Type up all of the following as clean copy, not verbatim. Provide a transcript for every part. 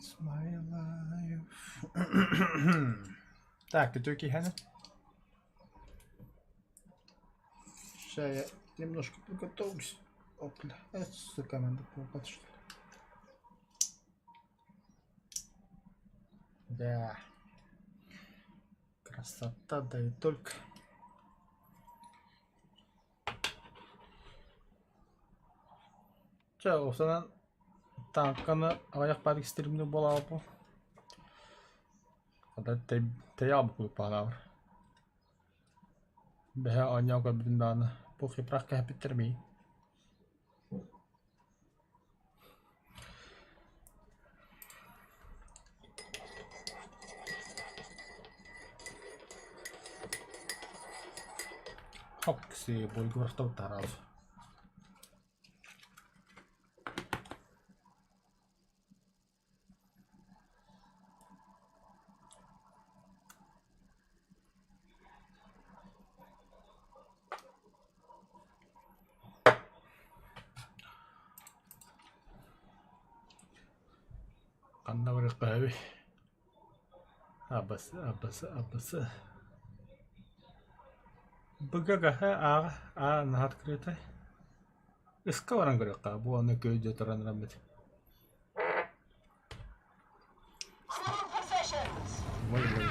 It's my life. Так, үтүө киһини. Сейчас я немножко приготовлюсь. Опля. Сука, надо покупать что ли. Да. Красота, да и только. Чэ, уопсайынан тааҥканы аҕыйах баар стримнир буолаабыппын. Хата тэйэ аҕалбыт баҕалаабар. Бэһэ оонньоон көрбүтүм даҕаны бу хипрах кэһэппиттэр миигин. Хокси бойгорохтон тараал. Ханна барыахха эбий? Абс, абс, абс. БГГ ааҕа аа наһаа открытай. Ыска баран көрүөххэ, бу аны көйдө туран бараммыт. Ой, ой.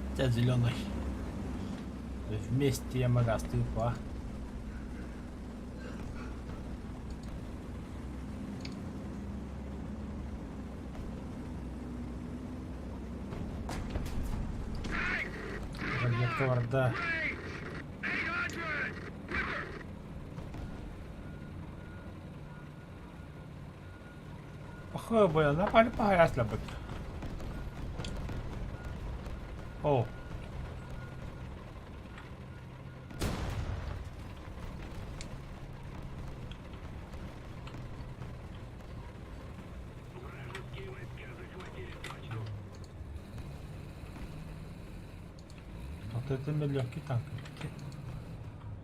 Хотя зеленый. Вместе я магаз тупо. Разведка барда. Пахыбыйана пахаяслабыт. О. Вот это легкий танк.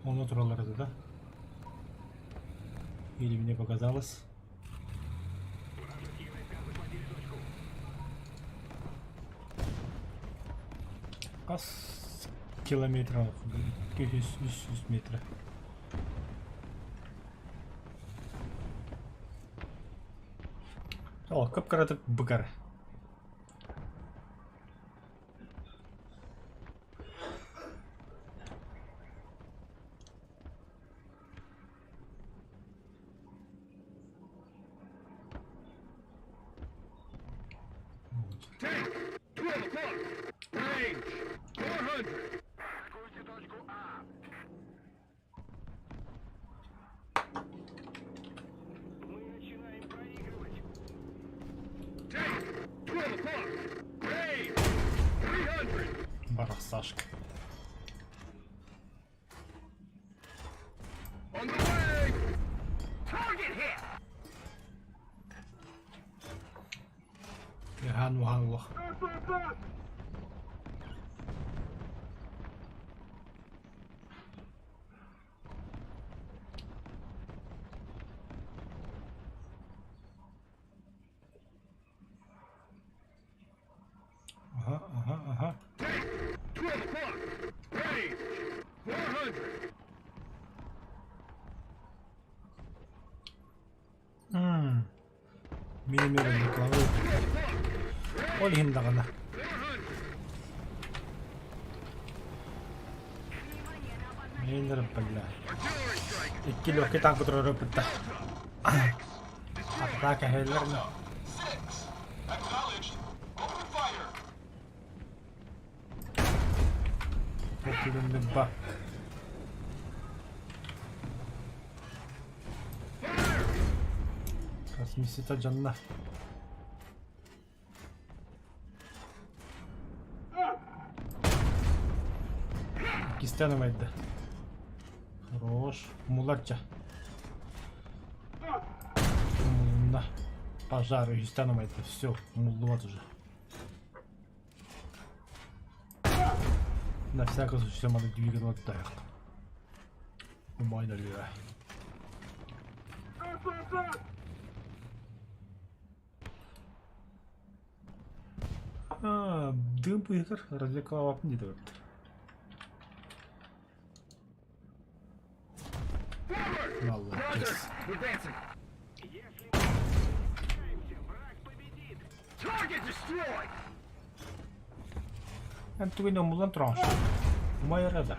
Он тураллар этэ да? Или мне показалось? Хас километр 200 метра. О, кып-кыратык быгар. Барахсашка. Яхан ухан улах. Ага, ага, ага. Мм. Миэмэрин быклавы. Ол иһин даҕаны. Миэннэр бля. Икки легкий танк турары бытта. Атака кэһэллэр Ба. Космисита дьонно. Үстэн умайда. Хорош. Умулларча. Умулунна. Пожар үстэн умайда. Все, умуллубат уже. На всякий случай маны двигатель оттайық. Умайна өлүө. А, дым быыһыгар развлекалаабаппын диэтэ эбит. Молодец. Эн тугун умуллан тураҕын Умайара да.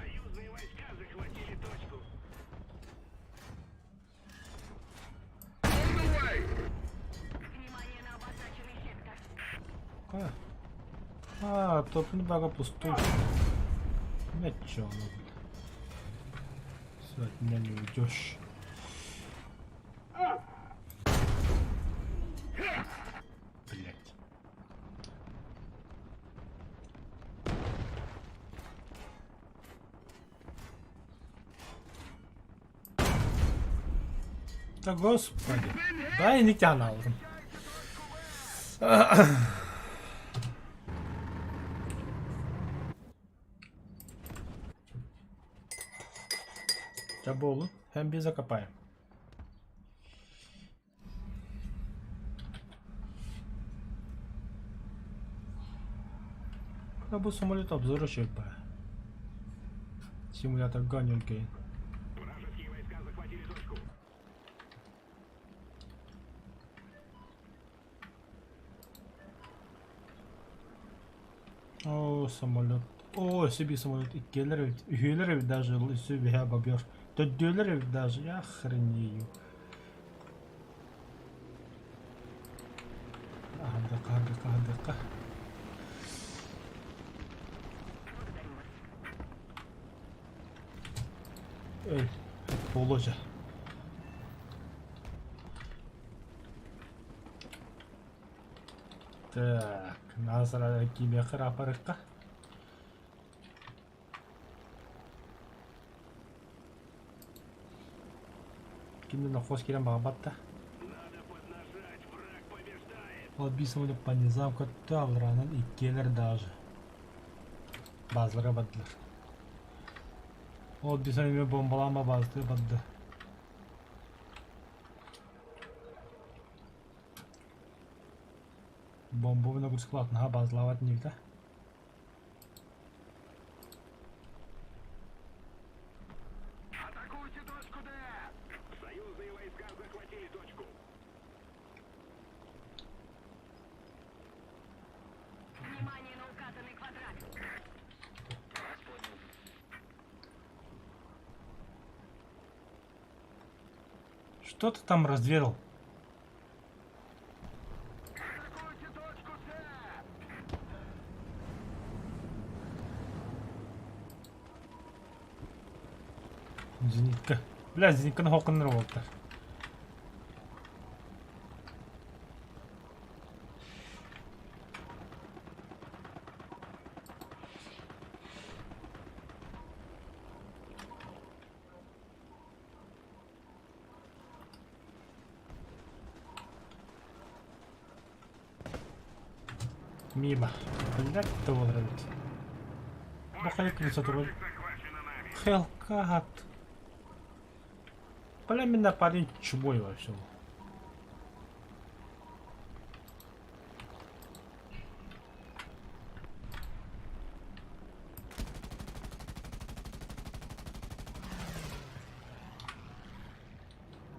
А, топливный бага пустой. Ничего, ну, Все, от меня не уйдешь. Блять. Да господи. Дай не тян алдым. Дьэ буолун, һэн биир закопаем. Бу самолет обзора үчүгэй Симуляторга оонньуургайын. Оо, самолет. Оо, өссө биир самолет иккиэлэр эбит. Үһүөлэр эбит даже өссө үһэ бобер. Төрдүөлэр эбит даже. Я охренею. Аһардахха, аһардахха, аһардахха. Өл, буолуо дьэ. Так, Назара кимиэхэ апарыкка. Ким да нохуос киирэн баҕарбат да. Ол биир самолет по низам көттө, аллараанан иккиэлэр даже. Базаларга бардылар. Ол биир самолет бомбалаан базатыгар барда. Бомбу нагрузкалаах наһаа базалаабат инибит а. Атакуйте точку Д! Союзные войска захватили точку. Внимание на указанный квадрат. Что ты там разведал? Атакуйте точку С! Зенитка. Бля, зенитканы хоқыннар буолтар. Мимо. Блядь, это буолар эбит. Бу хайа күн сотору Захвачена нами. Хелкат. Бля, меня парень чумой вообще.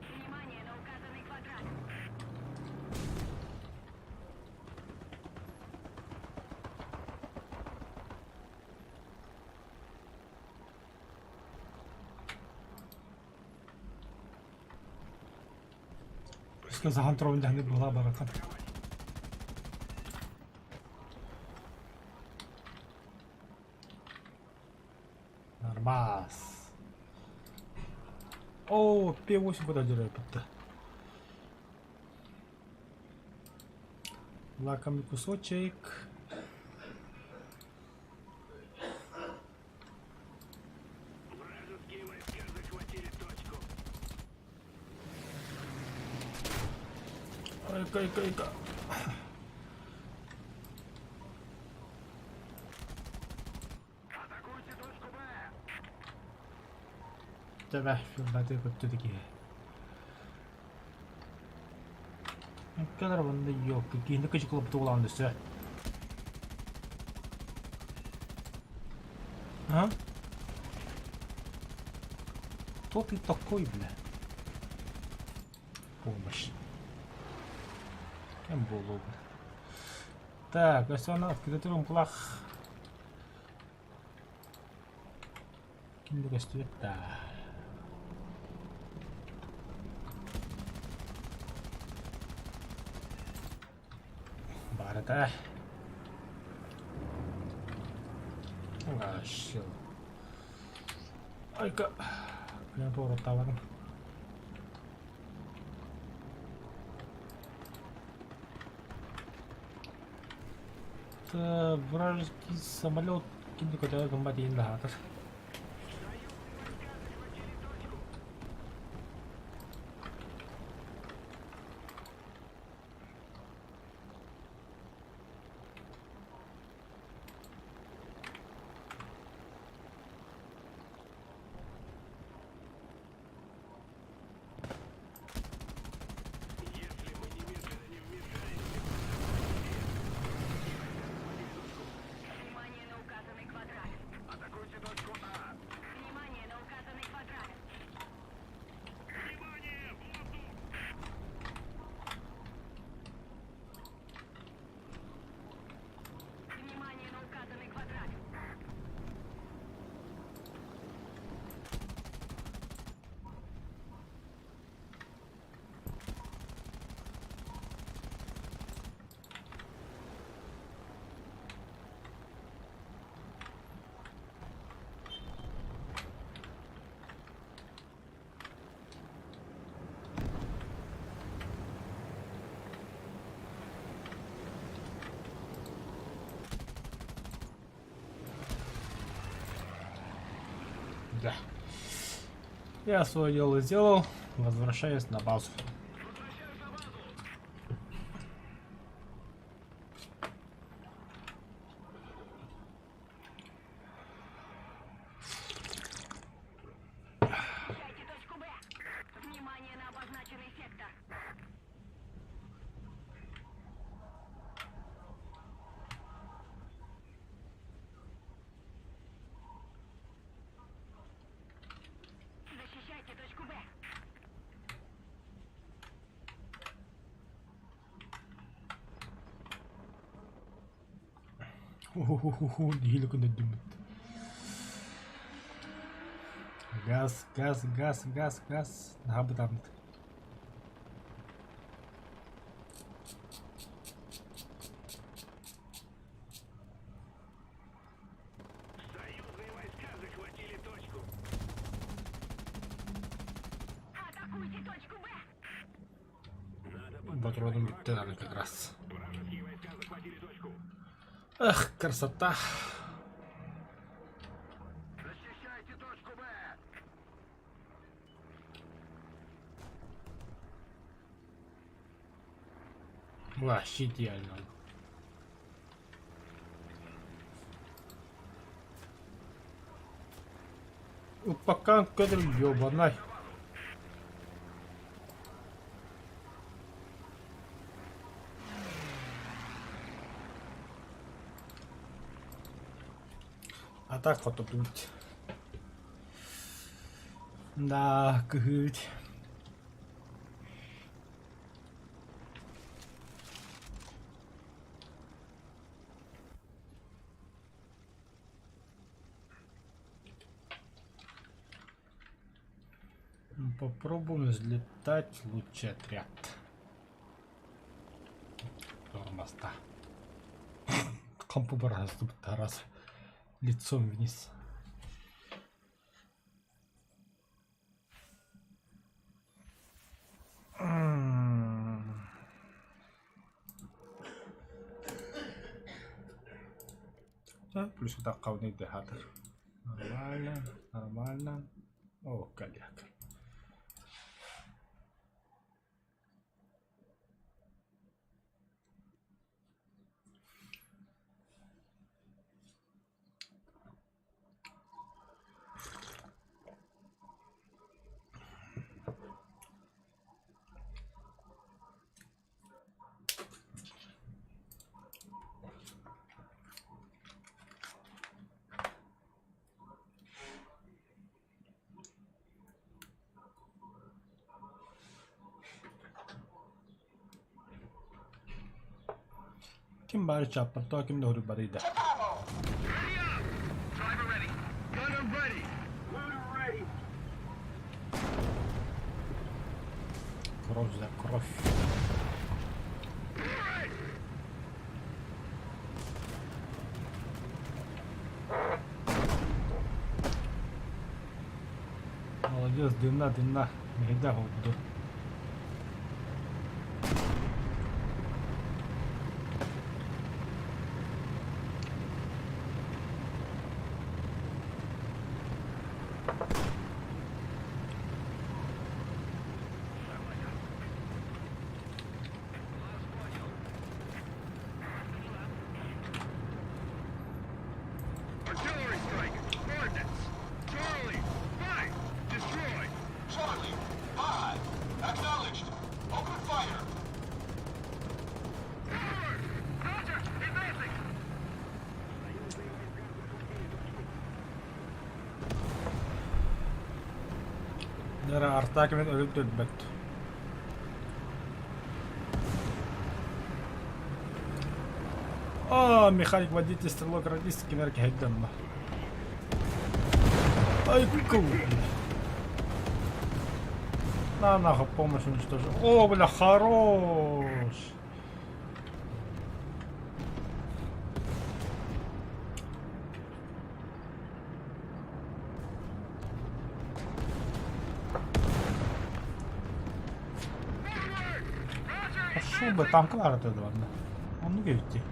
Внимание на указанный квадрат. Сказахан туругун дэһини быһла барахан. Нормас. О, П8 куда дерет-то? Лакомый кусочек. Айка, айка, айка. Атакуйте точку Б! Тэбэ, филдаты көттө да киһи. Кэлэр ванда ёлка, киһини кычыкылапты улаан өссө. А? Кто ты такой, бля? Помощь. Кем буолуо бу? Так, өссө аны открытый румплах. Ким да көстүбэт да. Барыта. Вообще. Айка. Прям туораттаабатым. Это вражеский самолет ким көтөҕө гыммат иһин даһаатар. Союзные войска захватили точку! Если мы немедленно не вмешаемся, войска захватили точку. Внимание на указанный квадрат. Атакуйте точку А! Внимание на указанный квадрат. Внимание! Воздух! Внимание на указанный квадрат. Да. Я свое дело сделал, возвращаюсь на базу. Возвращаюсь на базу! Защищайте точку Б. Внимание на обозначенный сектор. Защищайте точку Б. Ху-ху-ху-ху, нэһиилэ көннөрдүммүт. Газ, газ, газ, газ, газ. Наһаа бытааммыт. Союзные войска захватили точку. Атакуйте точку Б. Надо Ботуруодум поддержать бүттэ враг даҕаны как раз. Вражеские войска захватили точку. Эх, красота! Защищайте точку Б! Вообще идеально. Упакан кадр ёбанай. А так хототут. Да, кыһыыт. Попробуем взлетать лучший отряд. Тормозда. Компу раз лицом вниз. Да, плюс вот так дехатор. Нормально, нормально. О, коляк. Ким баары чааппар, ким да хоруйбатый да. Кровь за кровь. Молодец, дымна, дымна. Мэһэйдээх буолбуту. Нера артаа кэмин өлүк өлбөт. А, механик, водитель, стрелок, радист, кимэр кэһэйдэннэ. Ай, кул. На, нахуй, помощь уничтожил. О, бля, хорош. Пошел бы, танк баар этэ даҕаны. Оннук эбит дии.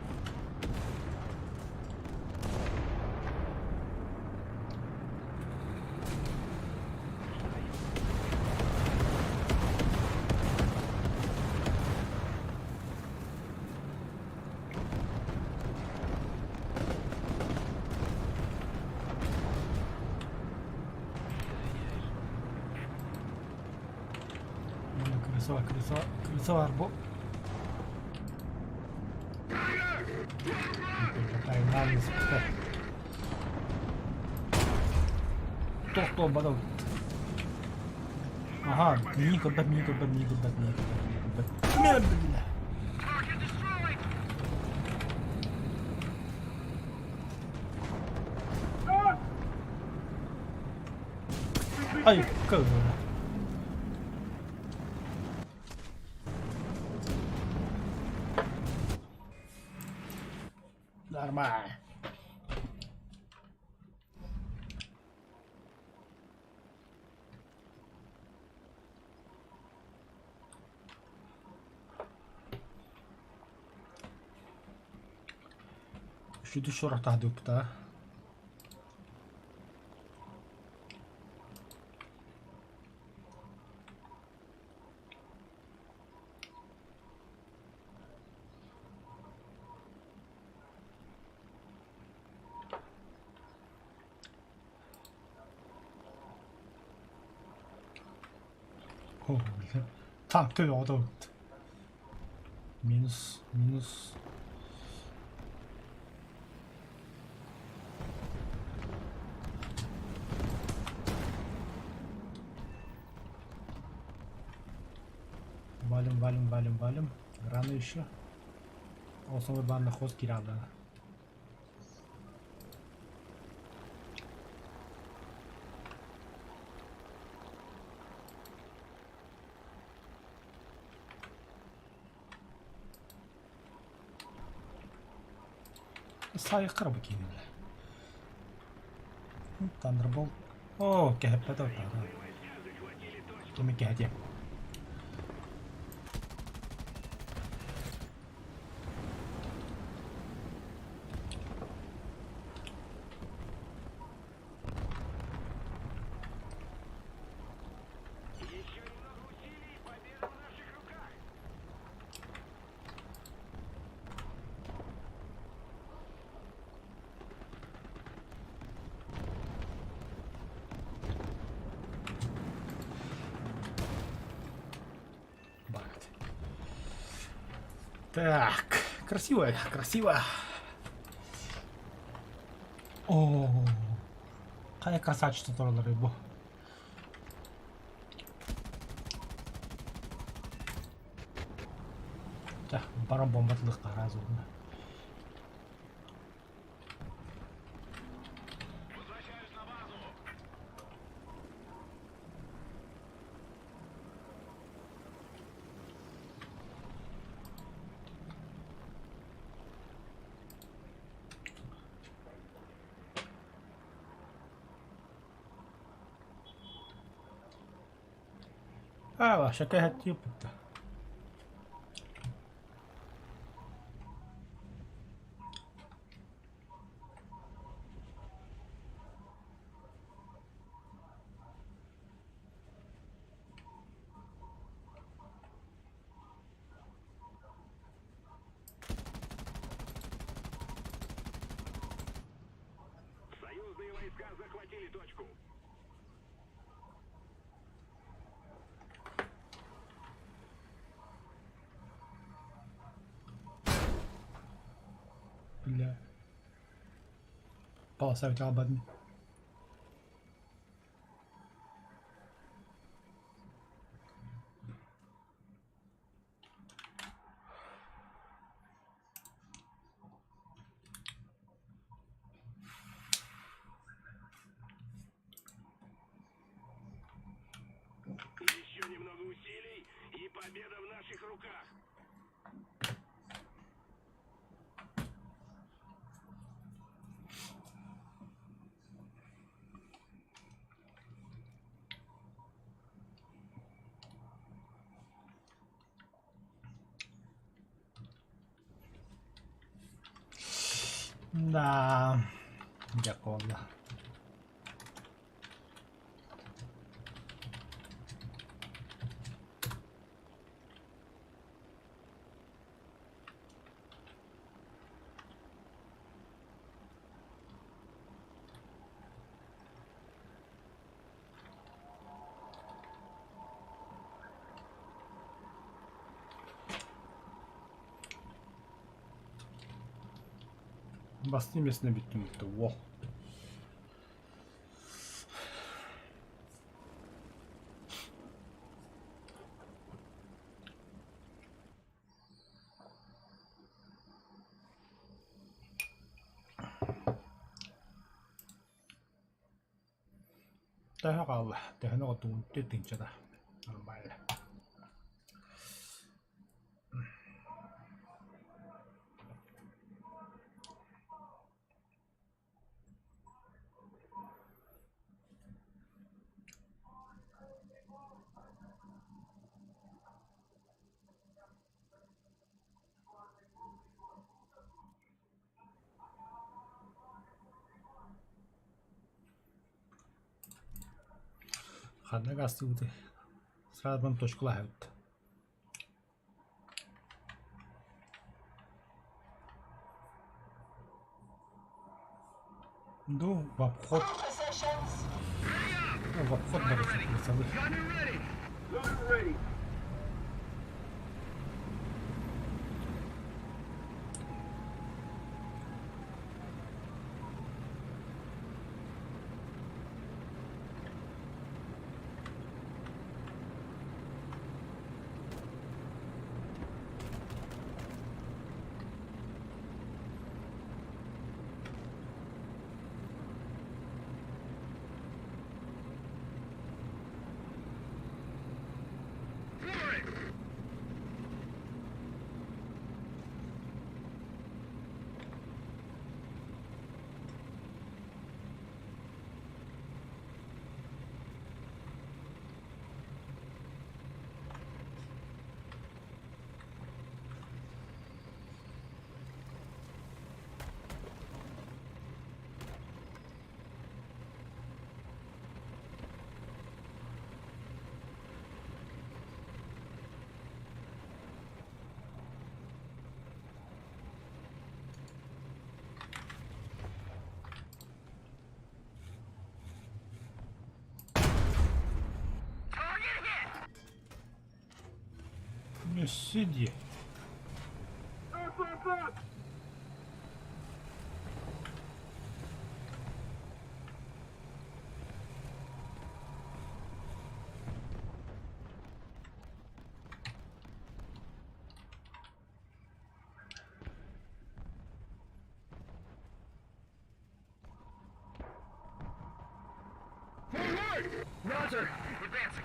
Крыса бар, крыса, крыса бар бу. Туох бадал. Аха, миигин көрбөт, миигин көрбөт, миигин көрбөт, миигин көрбөт, миигин көрбөт. Бля. Ай, кыл. Нормально. Үчүгэй сурахтаһдыыппыт О, бля. Так, ты вот. Минус, минус. Валим, валим, валим, валим. Рано еще. Основной бан на хост кирада. Сай кырбы киинилэр. Thunderbolt. Оо, кэһэппэт ортаҕа. Кими кэһэтиэ. Так, красиво, красиво. О, хайа красавчик тураллар бу. Чэ, баран бомбатылыахха араас уонна. А, шакаһаттыыппыт. Союзные войска захватили точку. Бля. Полоса албадын. Еще немного усилий, и победа в наших руках. Да, дьэ буолла. Бастыҥ миэстэнэ бүттүм уол. Төһө хаалла? Төһөнү оттугун тыынчата нормально. Ханна гаастыбытый? Сразу точкалаһабыт. Ну, в обход. Ну, в обход барыта. Өссө дии. Roger! Advancing!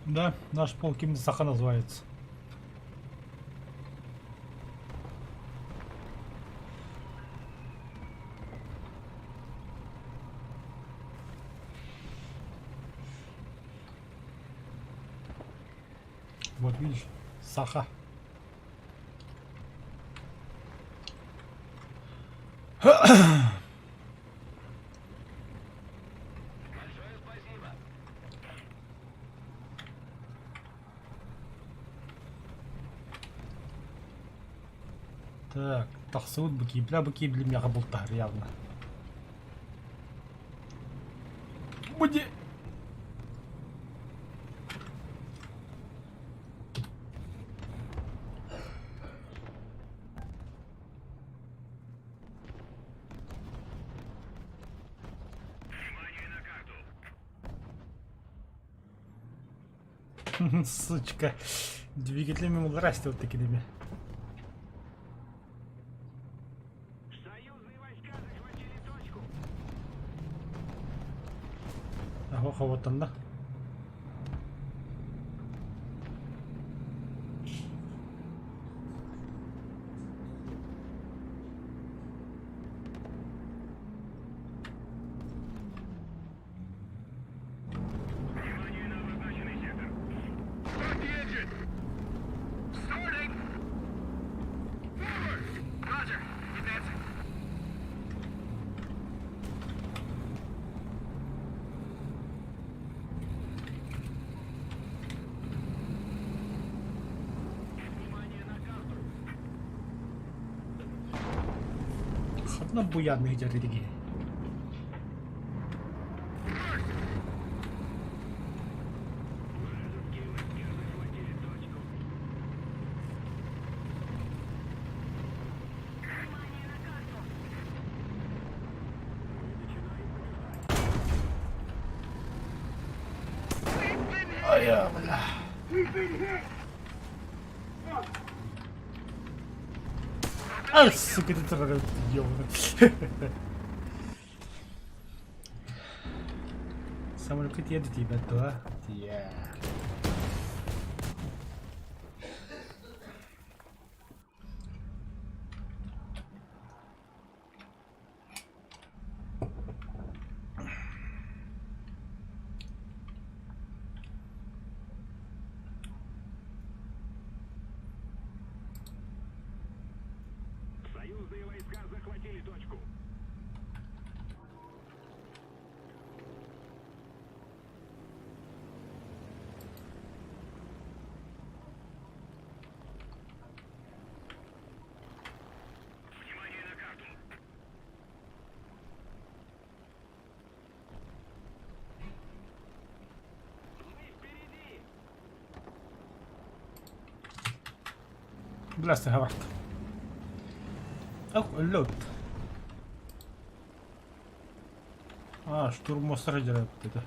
Да, наш полк именно Саха называется. Вот видишь, саха. Большое спасибо. Так, тахсыбыт бу киибилэ, бу киибили миэхэ бултаһар явно. Буде. Внимание на карту. Сучка. Двигателями растет такими. Союзные войска захватили точку. Аһо хоботонно. Внимание на обозначенный сектор. Start the engine. Starting. Forward. Roger. Advancing. Внимание на карту. Ханна буянный дьэрдиги. Вражеские войска захватили точку. Внимание на карту. Мы начинаем побеждать. Айа, бля. Ай, сука, ты тролль, ёбаный. Самолет едет тебя, да? Yeah. Союзные войска захватили точку. Внимание на карту. Мы впереди. Бля, сыгаварт. Ох, лед. А, штурмостер делает это.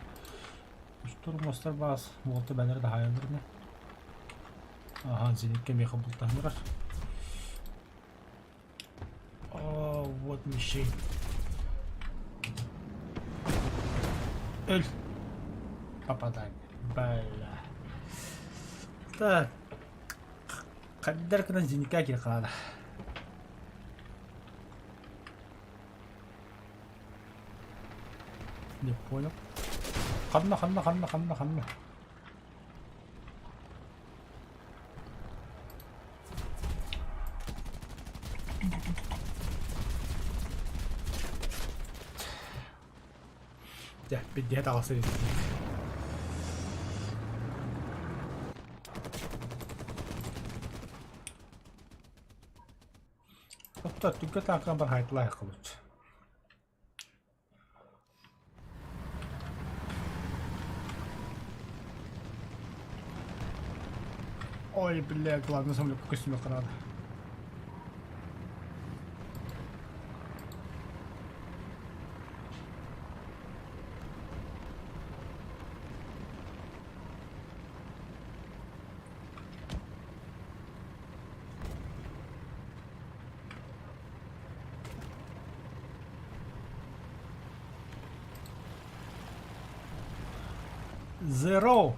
Штурмостер бас. Вот бәлер да хайылдырны. Ага, зенитке меха бултаһынырар. О, вот мишень. Эль. Попадание. Бля. Так. Хайдах гынан зенитка кире хаалла. Не понял. Ханна, ханна, ханна, ханна, ханна. Дьэ, бидиһэ таҕыста Оттон түггэ таакан бар хайтлаах кылыч. Ой, бля, главное самолет костюме надо. Zero.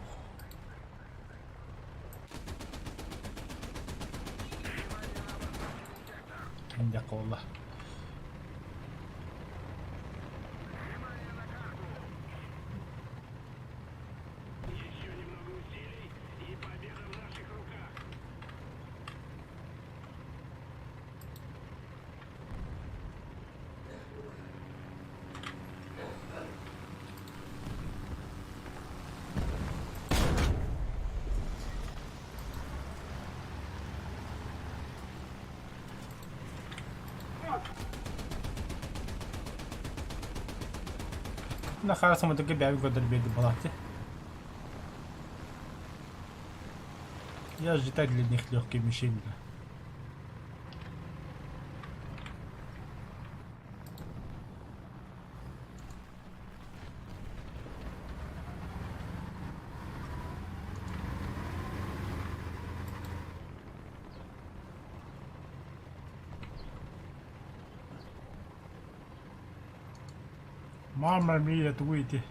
Дьэ буолла. Внимание на карту. Еще немного усилий, и победа в наших руках. Нахара самотыгы бэйэбин көрдөр биэрдим балаатты. Я же так для них легкие мишень, да. Мама мия, тугуй ити?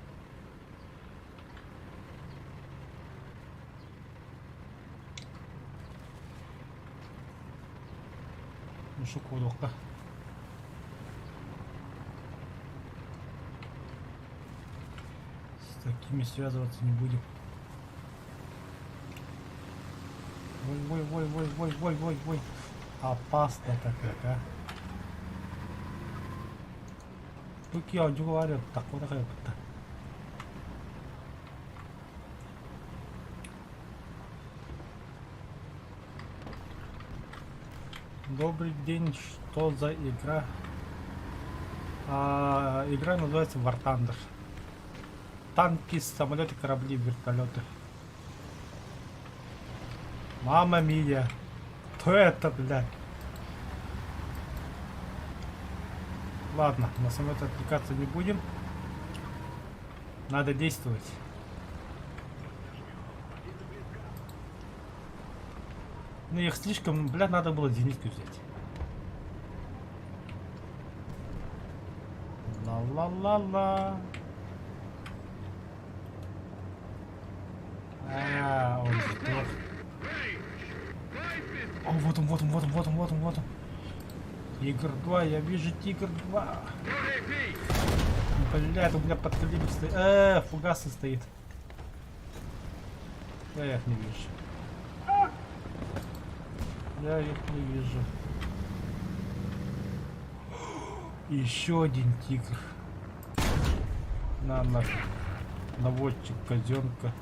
Мушу куодуохха. С такими связываться не будем. Ой, ой, ой, ой, ой, ой, ой, ой. Опасно-то как, а. Бу киодьуга баар ыттахпына хайаппыта. Добрый день, что за игра? А, игра называется War Thunder. Танки, самолеты, корабли, вертолеты. Мама мия. Кто это, блядь? Ладно, на самолет отвлекаться не будем. Надо действовать. Ну их слишком, бля, надо было зенитку взять. Ла-ла-ла-ла. А, он сдох. О, вот он, вот он, вот он, вот он, вот он, вот он. Тигр 2, я вижу Тигр 2. Блядь, у меня под калибр стоит. Фугасы стоит. Я их не вижу. Я их не вижу. Еще один тигр. На нафиг. Наводчик, казенка.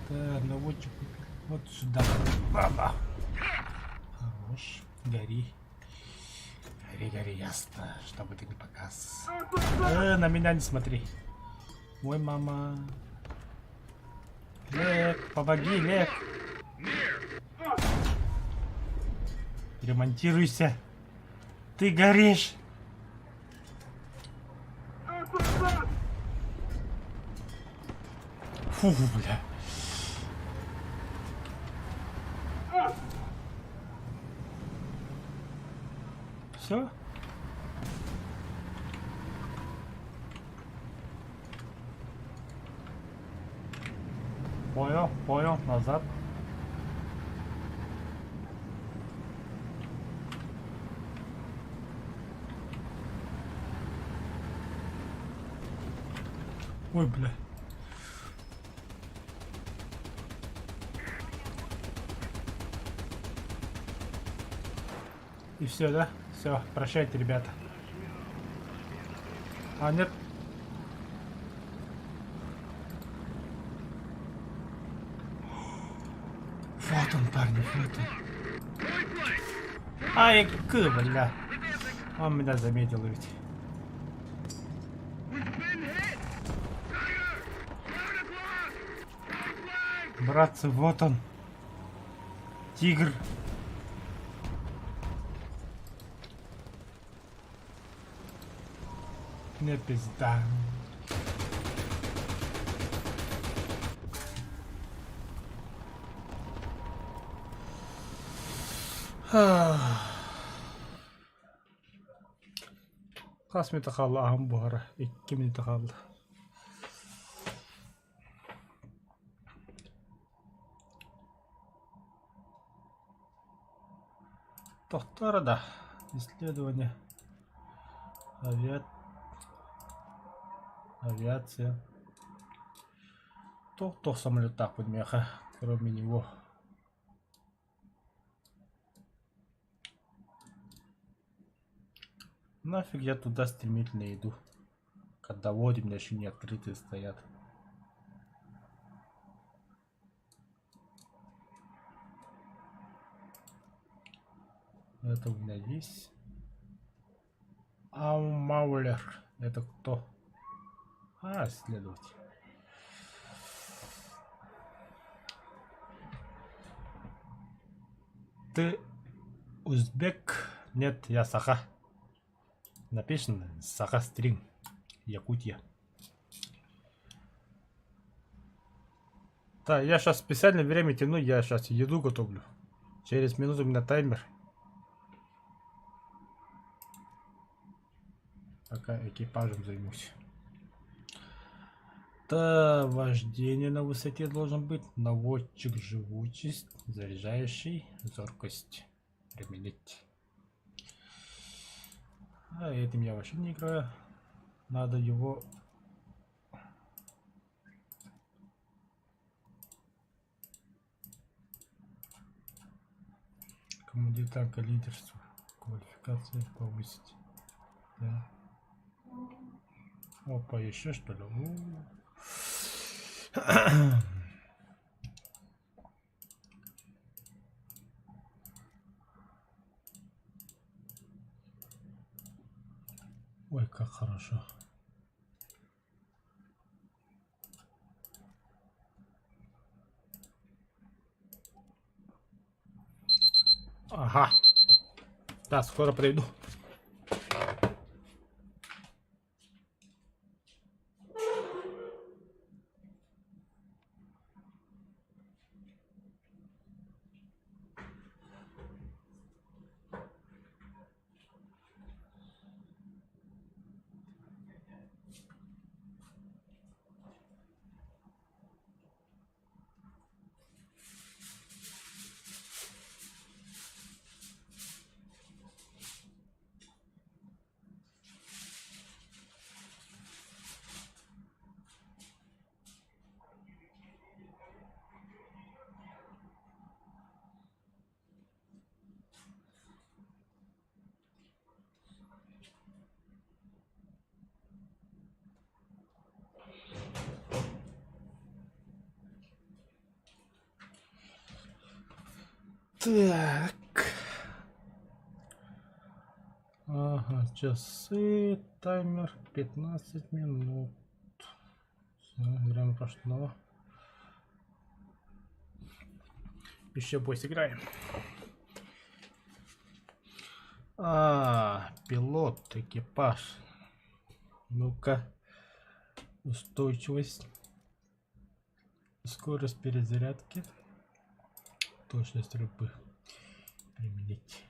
Так, наводчик вот сюда. Баба. Хорош. Гори. Гори, гори, ясно, чтобы ты не показ. На меня не смотри. Ой, мама. Лек, помоги, Лек. Ремонтируйся. Ты горишь. Фу, бля. Все? Понял, понял, назад. Ой, бля. И все, да? Все, прощайте, ребята. А, нет. Вот он, парни, вот он. Ай, к, бля. Он меня заметил ведь. Братцы, вот он. Тигр. Не пизда. Хас мүнүүтэ хаалла аһым буһара, икки мүнүүтэ хаалла. Тохтоор да, исследование авиа... авиация. Туох-туох самолеттаахпын миэхэ, кроме него. Нафиг я туда стремительно иду, когда вот у меня еще не открытые стоят. Это у меня есть. Аумаулер. Это кто? А, следовать. Ты узбек? Нет, я саха. Написано Саха стрим. Якутия. Да, я сейчас специально время тяну, я сейчас еду готовлю. Через минуту у меня таймер. Пока экипажем займусь. Да, вождение на высоте должен быть. Наводчик живучесть, заряжающий, зоркость. Применить. А этим я вообще не играю. Надо его... Командир танка лидерство. Квалификация повысить. Да. Опа, еще что ли? У. Ой, как хорошо. Ага. Да, скоро приду. Так. Ага, часы, таймер 15 минут. Все, время прошло. Еще бой сыграем. А, пилот, экипаж. Ну-ка. Устойчивость. Скорость перезарядки. Точность стрельбы. Применить.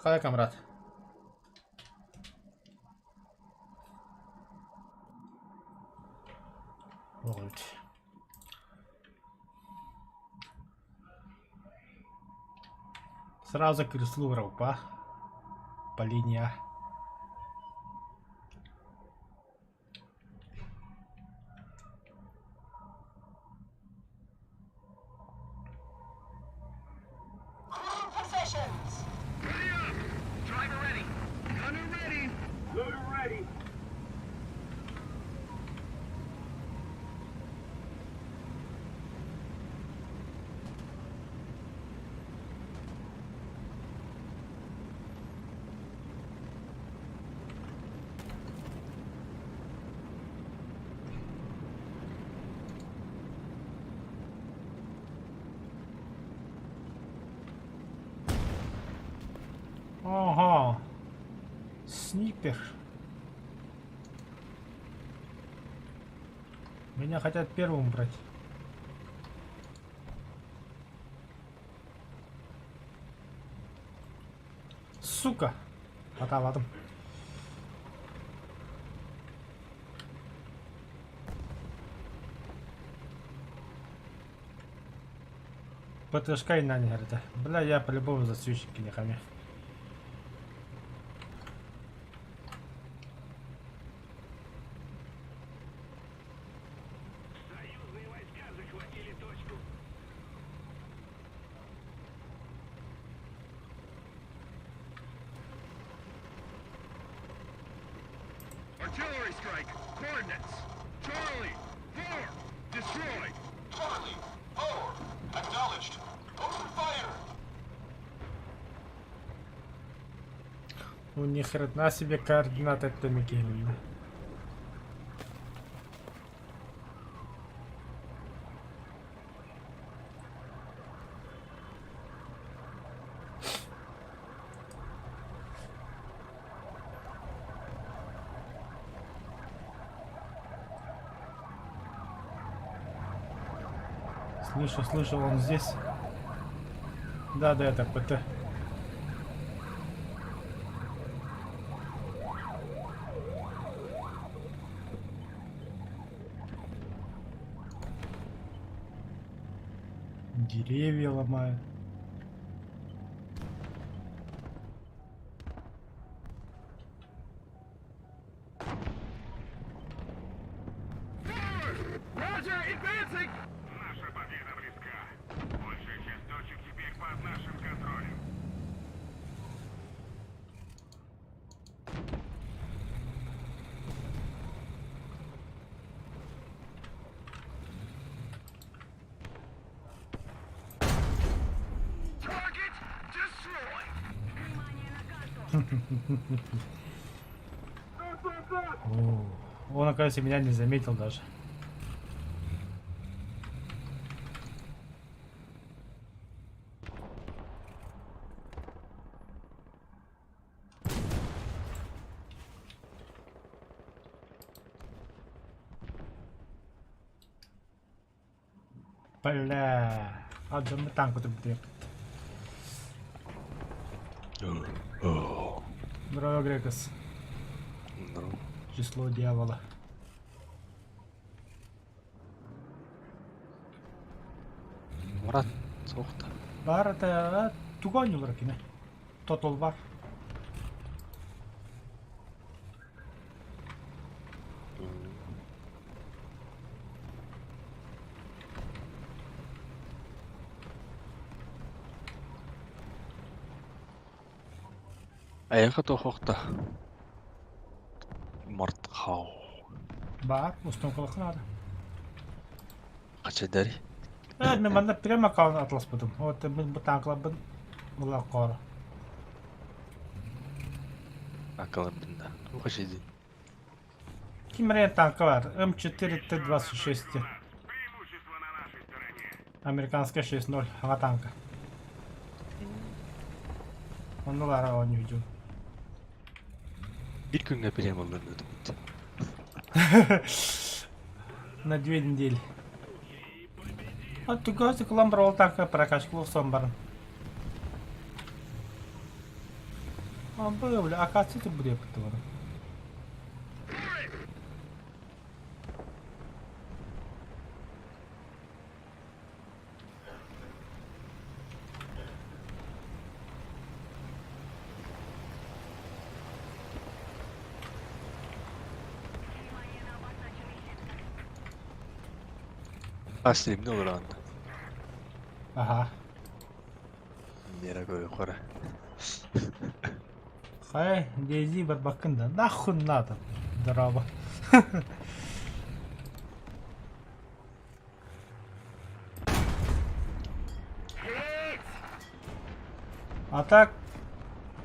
Хайа, камрад. Вот. Сразу креслу па. По линии А. Driver ready. Gunner ready. Loader ready. Ага. Снипер. Меня хотят первым брать. Сука! Аталадым. ПТшка и на не Бля, я по-любому засвечники не хами. Artillery strike. Coordinates. Charlie 4. Destroyed. Charlie, 4. Acknowledged. Open fire. Ну ни хрена себе координаты это Микелина. Слышу, слышу, он здесь. Да, да, это ПТ. Деревья ломают. Roger, advancing. Наша победа близка. Большая часть точек теперь под нашим контролем. Target destroyed. Внимание на карту. О, он, оказывается, меня не заметил даже. Бля, а танку тут будет. Здорово, Грекос. Ну, Число дьявола. Мурат соқта. Бар это туган юлар кине. Тотал бар. Аяға тоқоқта. Март хау. Бар, устун кылыкын ары. Қача дәри? Мен манда прямо аккаунт атласпадым. Вот мен бу танклабын була кора. Акылы бінде. Қача дей. Кимрен танка бар. М4 Т-26. Преимущество на нашей стороне. Американская 6.0. Ага танка. Оннулар он видел. Bir күнге прямо оларын өтіп. На 2 недели. А ты гости кламбр танка прокачку в баран. А был, бля, оказывается, это будет потому. Внимание на обозначенный сектор. Астримде olur анда. Ага. Нера көй қора. Хай, дези барбакында. Нахуй надо. Здорово. А так,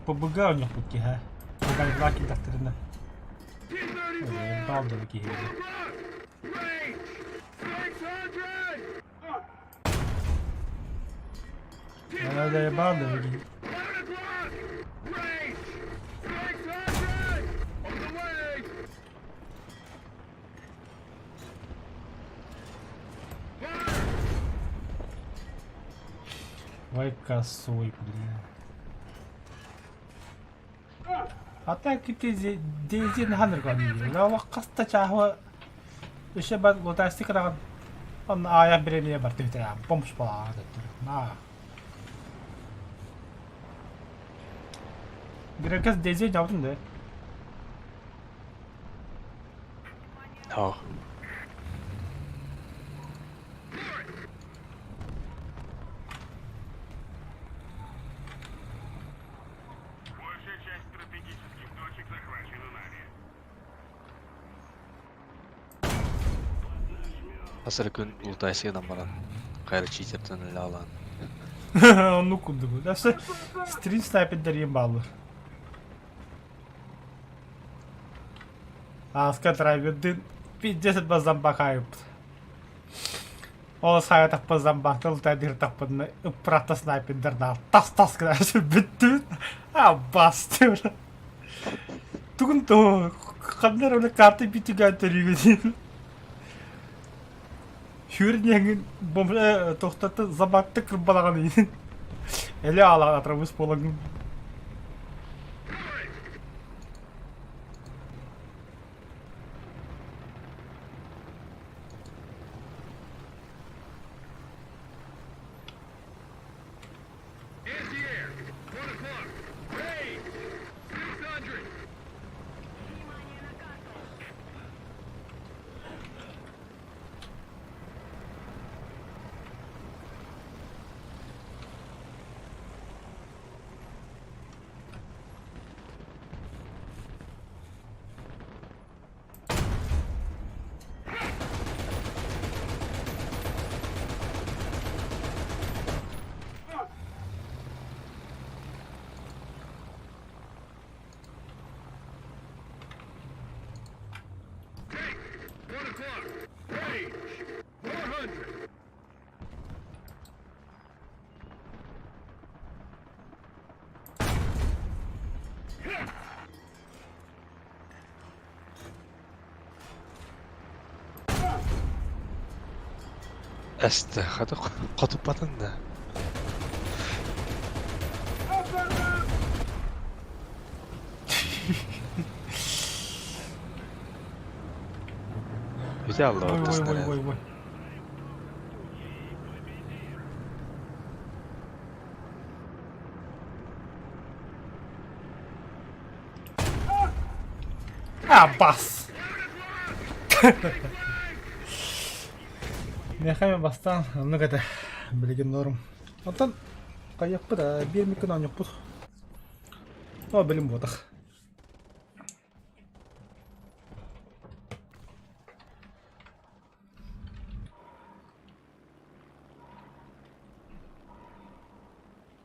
ПБГ у них тут ха. Бугай лаки доктрина. Ебал да такие. Range 600. Да ебал да такие. 11 o'clock. Range 600. On the way. Ой, косой, бля. А так и ты дезин ханыр гани. Ла каста чахва. Еще бат лотастик раган. Он ая бремя бар ты бомж бала. На. Грекес дезин жаудын да. Хау. Большая часть стратегических точек захвачена нами. Хас эрэ күн лутайсы гынан баран, хайа читертэн ылаалаан. Оннук курдук. Өссө стрим снайпердэр бааллар. Ааска драйвердын пиздец зомбакайыппыт. Ол сайатахпын зомбактан лутайдыыр тахпытына ыппырата снайпердердаах тас-тас гына сүрбүттүбүт. А бастыр. Тугун то ханна эрэ карта бүтүгэн төрүүгүн. Сүрүнньэҥин тохтото забатты кырбалаҕан иһин. Эле аалаҕын атырабыс буолаҥын. Anti-air! 1 o'clock! Range! 600! Внимание на карту! Tank! 1 o'clock! Range! 400! Эстэ, хата хотуппатын да. Бүтэ Ой, алла ой, ой, снаряд. ой, ой. А, бас! Миэхэ бастаан оннук этэ билигин норм. Оттон хайыахпыт аа биир мүккүн оонньуохпут. Оо билим буотах.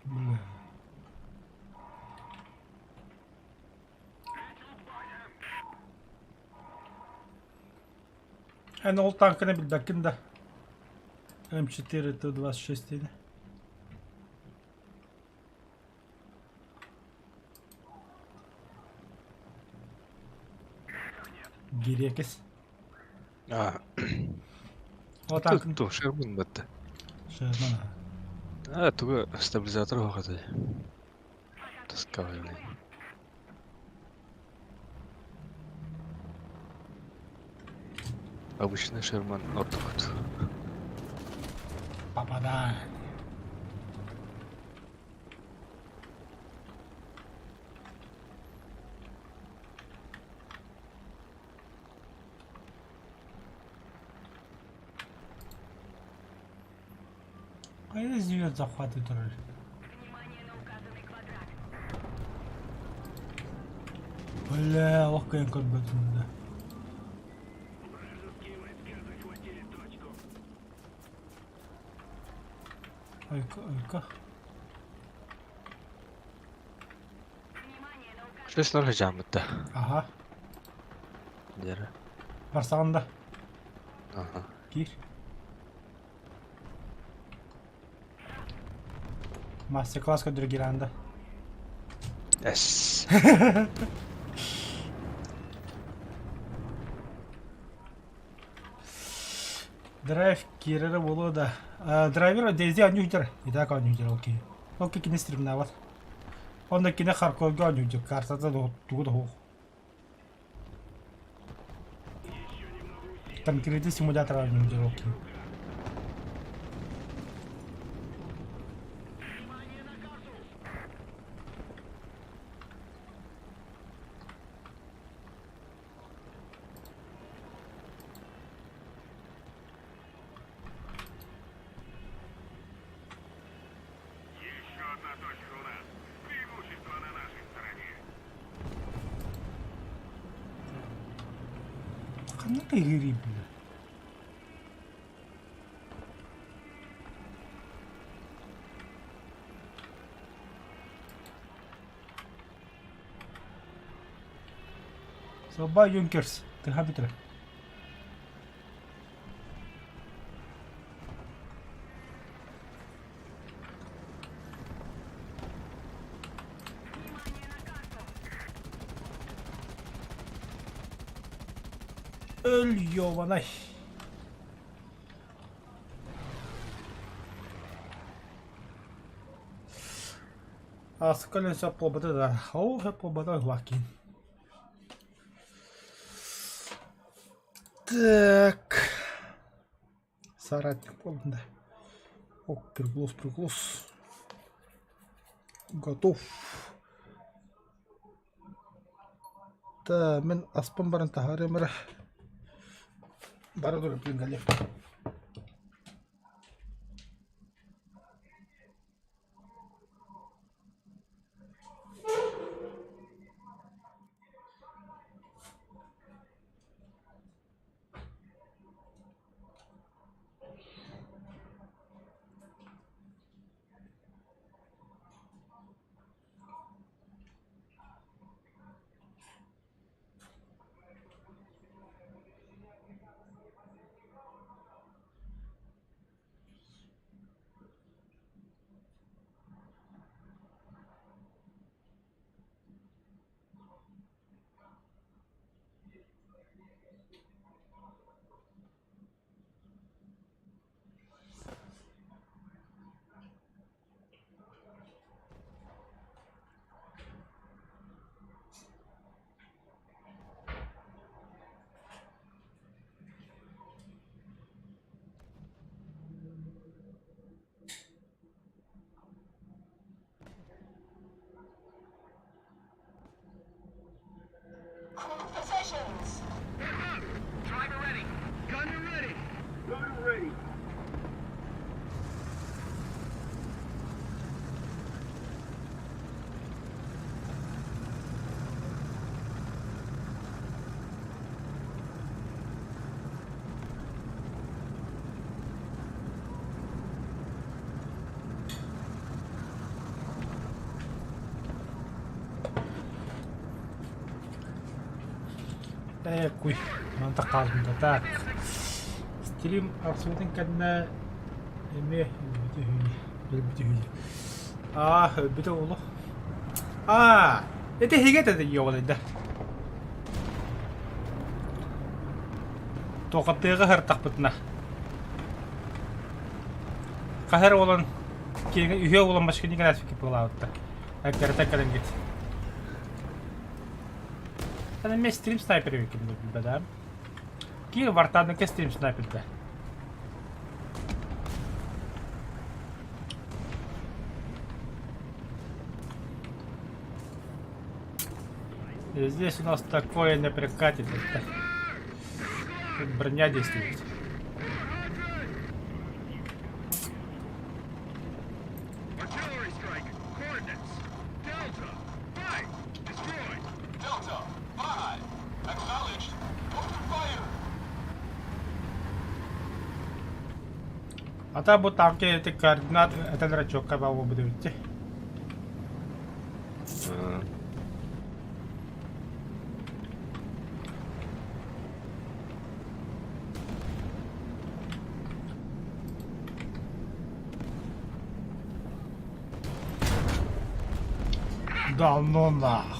Бля. Эн ол танканы билбэккин да. М4 Т-26 диэни. Гириэкис. А, Ол танкын ту Шерман бытты. Шерман. А, тугу стабилизатор хоҕотой. Тосковый, блин. Обычный Шерман ордук. Попадание. Хайа звезд захватывает роль? Внимание на указанный квадрат. Бля, ох, как да. Вражеские войска захватили точку. Ойка, ойка. Внимание на указанный Шесть ноль жамытта. Ага, Дера. барсаҕын да Ага. киир. Мастер-класс көрдөрө Геранда. Эс. Драйв киирэрэ буолуо да. Драйвер Дейзи оонньуу И так оонньуу окей. Ол кини стримнаабат. Онно кини Харковга оонньуу картата тугу да суох. Конкретный симулятор оонньуу окей. Внимание на карту! Еще одна точка у нас. Преимущество на нашей стороне. Ханна тыгырый бля. Собай Юнкерс, тыһа бүтэрэ. Өл ёбанай. Ааскы сөп буолбата да, ол сөп буолбата лакин. Так. Соратник буоллун да. О, приглус, приглус. Готов. Та мин аспын баран таһаарыам эрэ. Бара турар галев. Crew positions. Driver ready. Gunner ready. Gunner ready. Ээ, куй, манта хаалбыта. Так, стрим арахсыбытын кэннэ эмиэ өлбүтэ үһү, өлбүтэ үһү. Аа, өлбүтэ олох. Аа, это эһиги этэ ёбаный да. Туохаттыаҕа сыртахпытына. Хаһар уолан киэҥэ үһүө уолан башкини графики пылаабыттар. Эккэрэтэ кэлэнгит. Аны мен стрим снайпер эбиккин билбэдээм. Киир вартааныкка стрим снайперда. И здесь у нас такое не прокатит. Это... Тут броня действует. Artillery strike. Coordinates. Delta. 5. Destroyed. Delta, 5. Acknowledged. Open fire. А там бу танки эти координат этэлэрэ чуокка баа буолбут Да ну нах.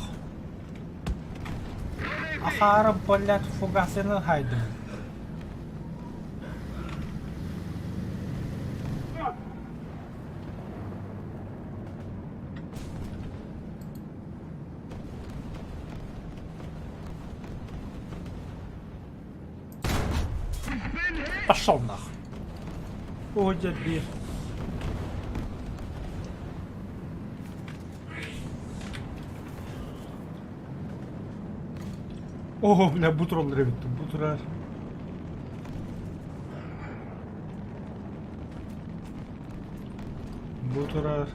Ахара, блядь, фугасını хайдым. Пошел нах. О, дебил. О, бля, бу тураллар эбит бу турар. Бу турар.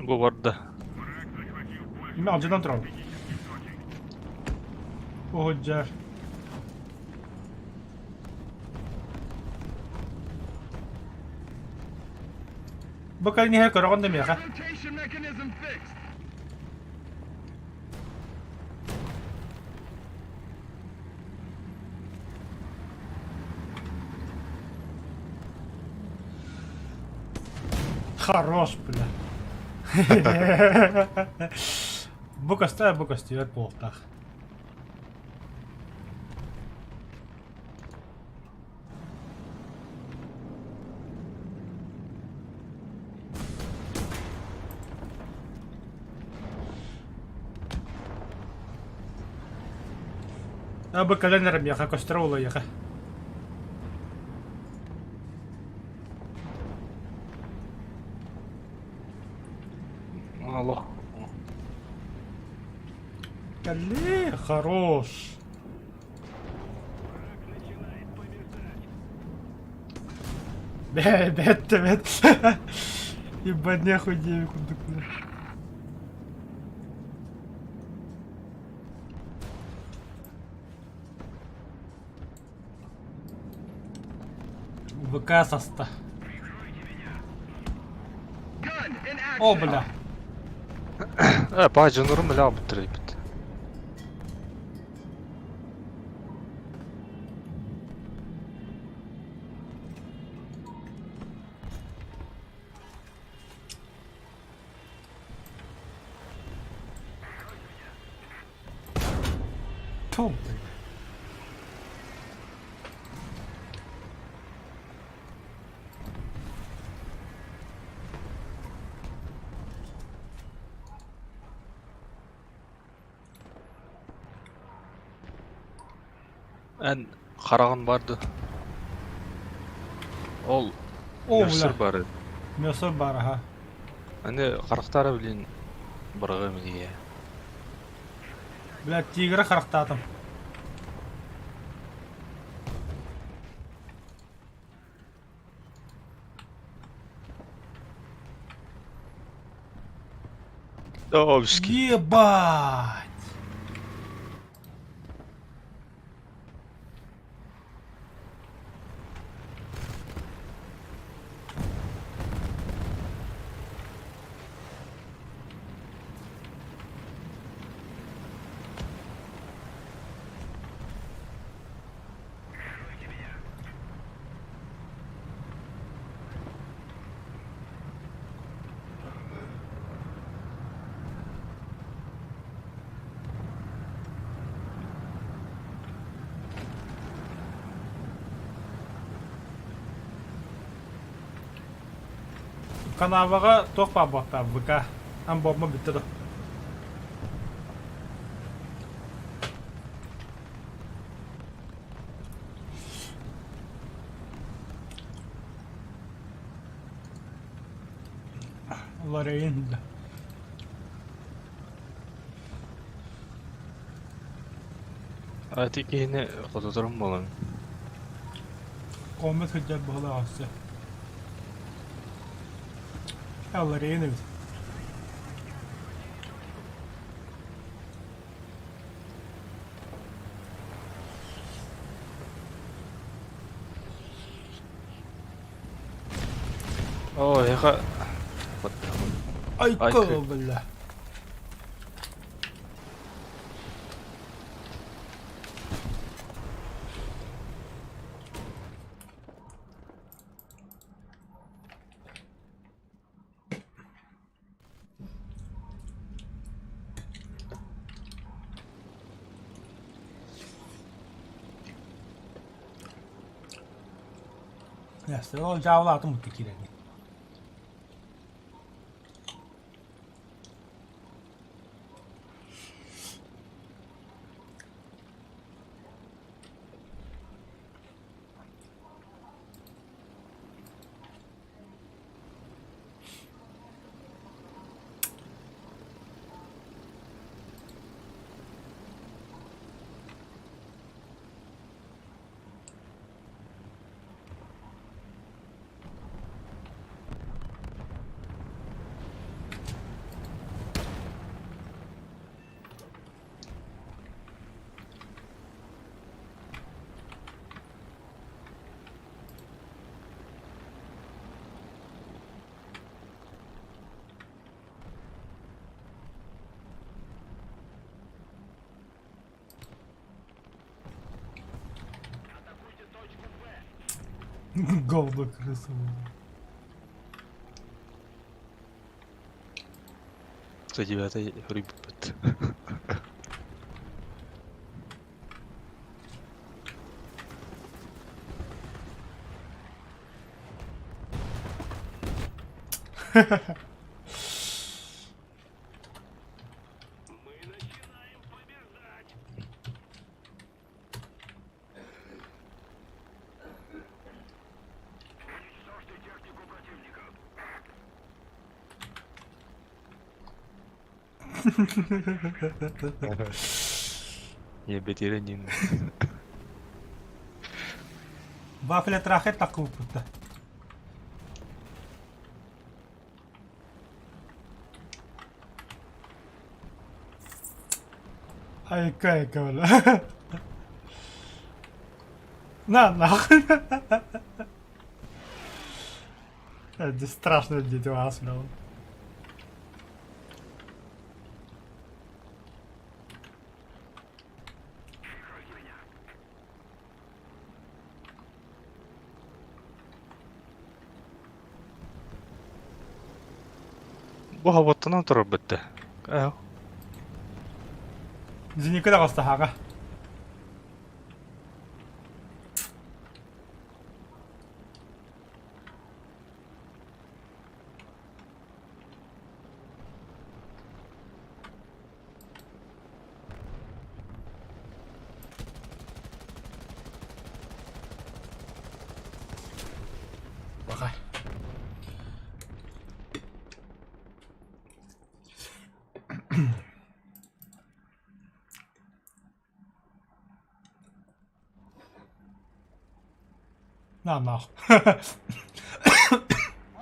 Бу барда. Мин алдьанан турабын. Уһуддьар. Бу кэлин иһэр көрөҕүн да миэхэ. Хорош, бля. Бу көстө, бу көстүбэт буолтах. А бу кэлэн эрэ миэхэ көстөр улайыха. Олох. Кэлли, хорош. Бэ, бэт, бэт. Ебать, нехуй девик курдук. ВК саста. О, бля. Э, баа дьоннорум бля бутыр эбит. Тьфу, блин. Эн хараҕын барды. Ол О, Мөссөр бля. бары. Мөссөр бар, аха. Аны харахтара блин быраҕым иһиэ. Бля, тигры харахтаатым. Обски. Ебать! Канаваҕа туох баар буолта ВК амбомма бүттэ да. Лорейн да. Ати киһини хототорум буолан. Коммент сылдьар быһылаах өссө. Лорейн эбит. Оо, эһиэхэ Айка, Айка. бля. Ясно, ол дьаабылаатым бутта киирэн. Говно крыса. 109 суруйбуппут. Ийэбитигэр ньин Вафля трахет такуппута. Айка айка бля. На нахуй. Это страшно дети вас, бля. Бу оттонон турар бүттэ. Ээ Зеника таҕыстаһаҕа. Баҕай. На нах.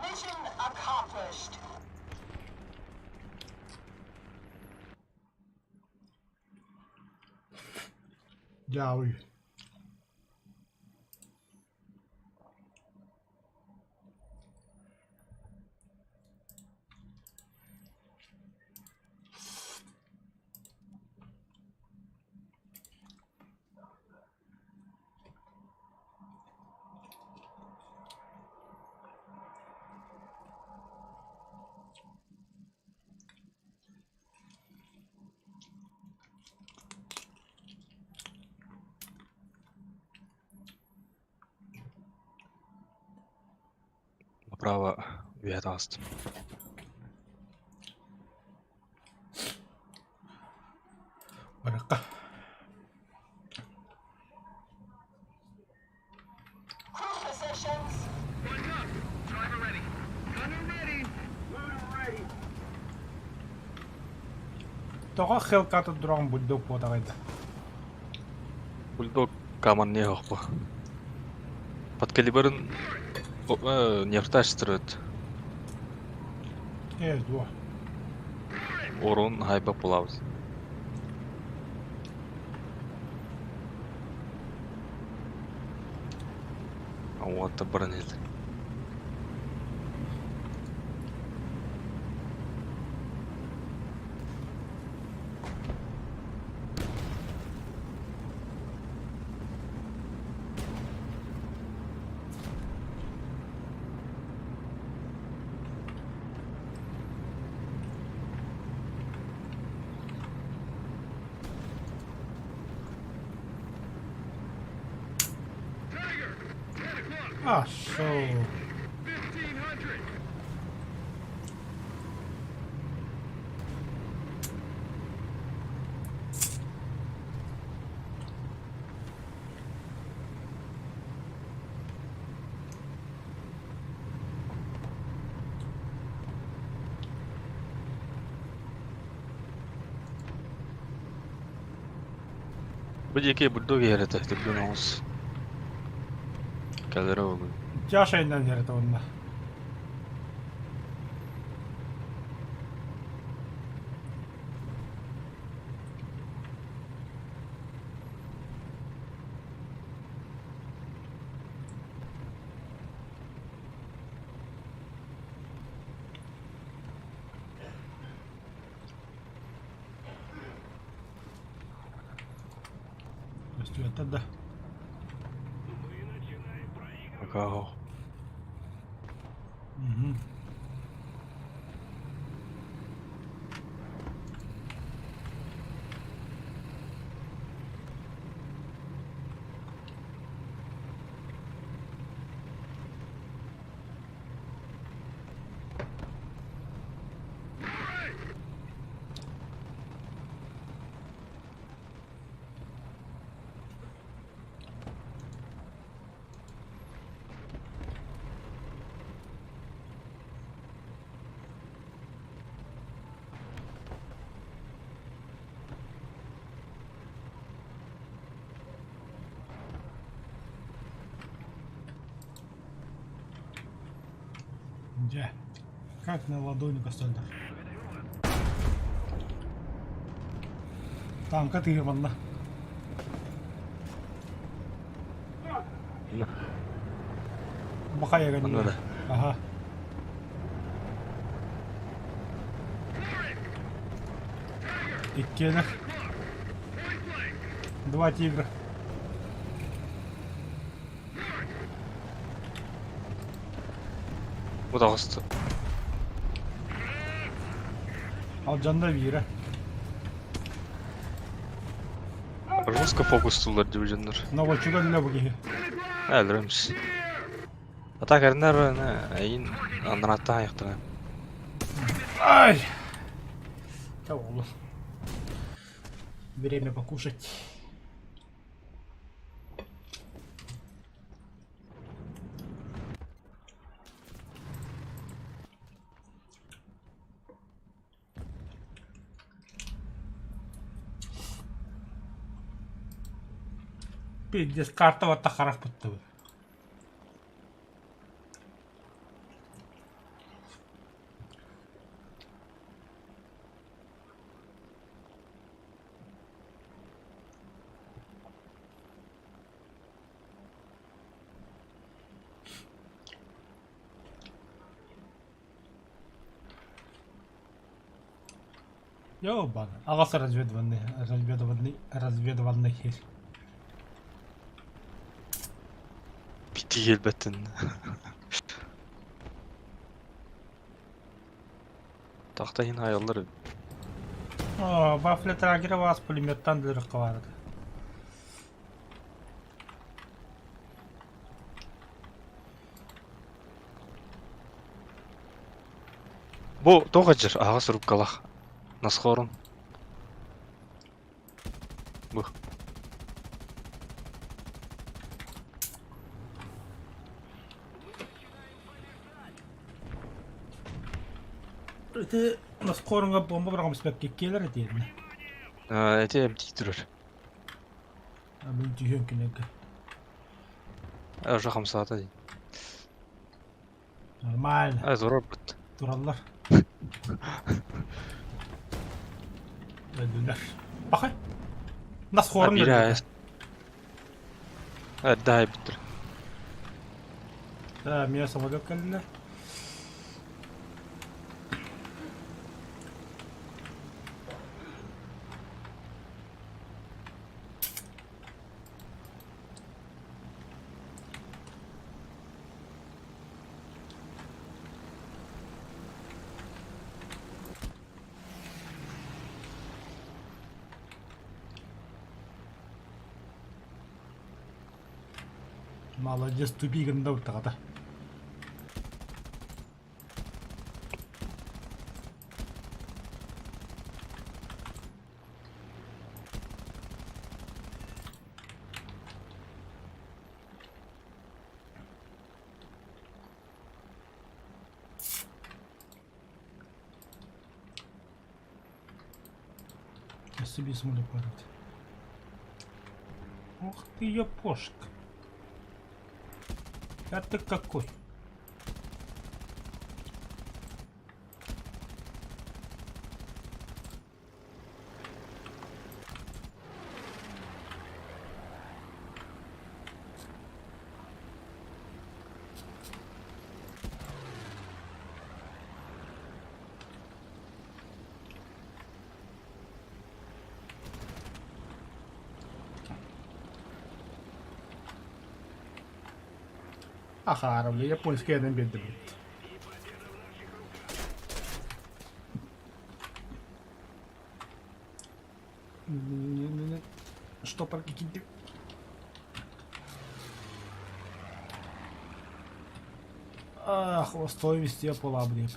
Mission accomplished. Дяуй. Направо үөһэ таҕыстым. Барыахха. Crew positions. Driver ready. Gunner ready. Loader ready. Тоҕо Хелкаты дрон бульдог буотаҕайда? Бульдог каман не хохпо. Под калибрын нефтач строит. Ээ, дуо. Урон хайба пулабыз. Вот баран иһит. А, шоу. Бу диэки бульдог иһэр этэ, түргэн оҕус. Кэлэрэ буолуо. Чаша иннэн иһэр этэ уонна. Көстүбэттэр да. Као. Угу. Дьэ, как на ладони көстөллөр. Танка тыыр манна. Бахайа Манна да. Аха. Иккиэнэх. Два тигра. Бу таҕыста. Алдьанна биирэ. Жестко фокустуулар дии дьоннор. Новочуга өллө бу киһи. Өлөрөмс. Атак эрнэр эйин аннарааттаах айахтара. Ай! Ча оҕолор. Время покушать. Пиздец, карта барта харах буттубут. Ёбан. Аҕас разведыванный, разведыванный, разведыванный сир. Бити кэлбэтин. Тахта иһин айаллар эбит. О, Вафля вас пулеметтан дырыққа барды. Бу тоҕо дьир аҕас рубкалах. Насхорун. Бу. Ити Наскорунга бомба быраҕан испэккэ киэлэр этиэннэ. Эти эмтии турар. Мин түһүөн кинилэргэ. Уже хамсаата дии. Нормально. Турарбыт. Тураллар. Өлдүлэр. Бахай. Насхорун Биир өлдүлэр. Эрдэ айбыттар. Да, меня самолет кэллэ. Молодец, тупи гында утаҕата. Өссө биир самолет баар эбит. Ох ты япошка. А ты какой? Ахара, бля, японский янан биэрдим эбит. Штопор кикинди. Ах, остой везде пола, блин.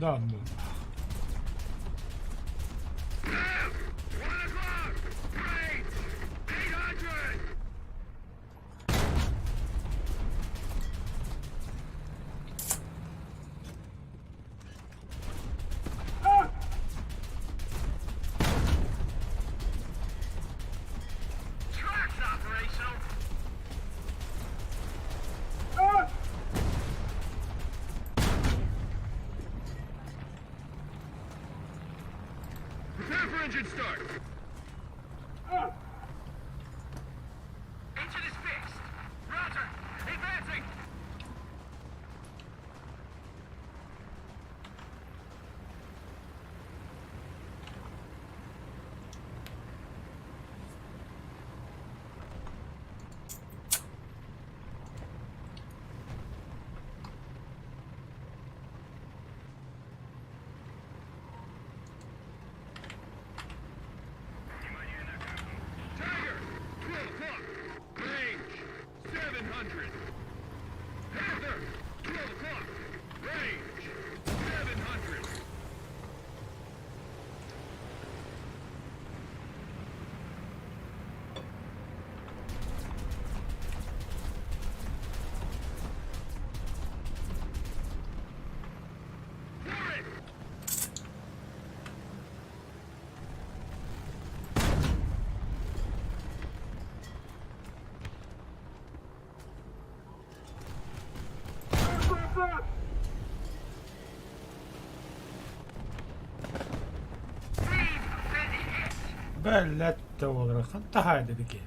Да, ну. Бэллэт да хантаһай дедики.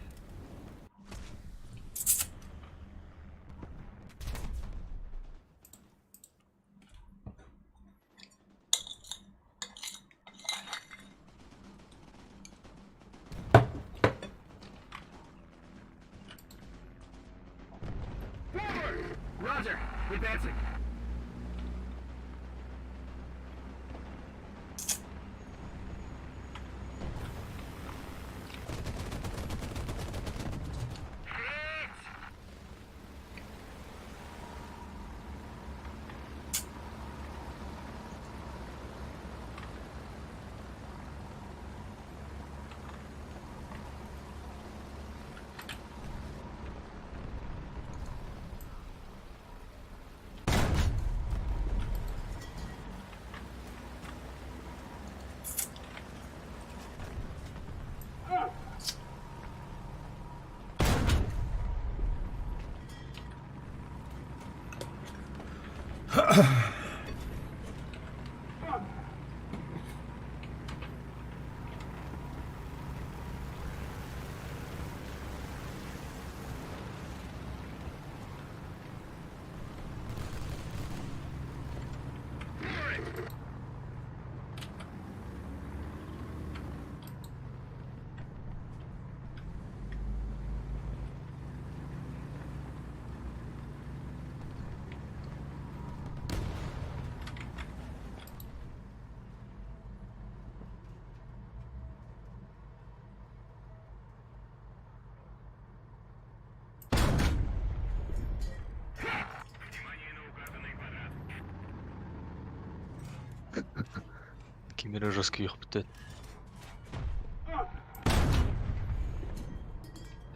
Кимири жестко үөхпүтэ.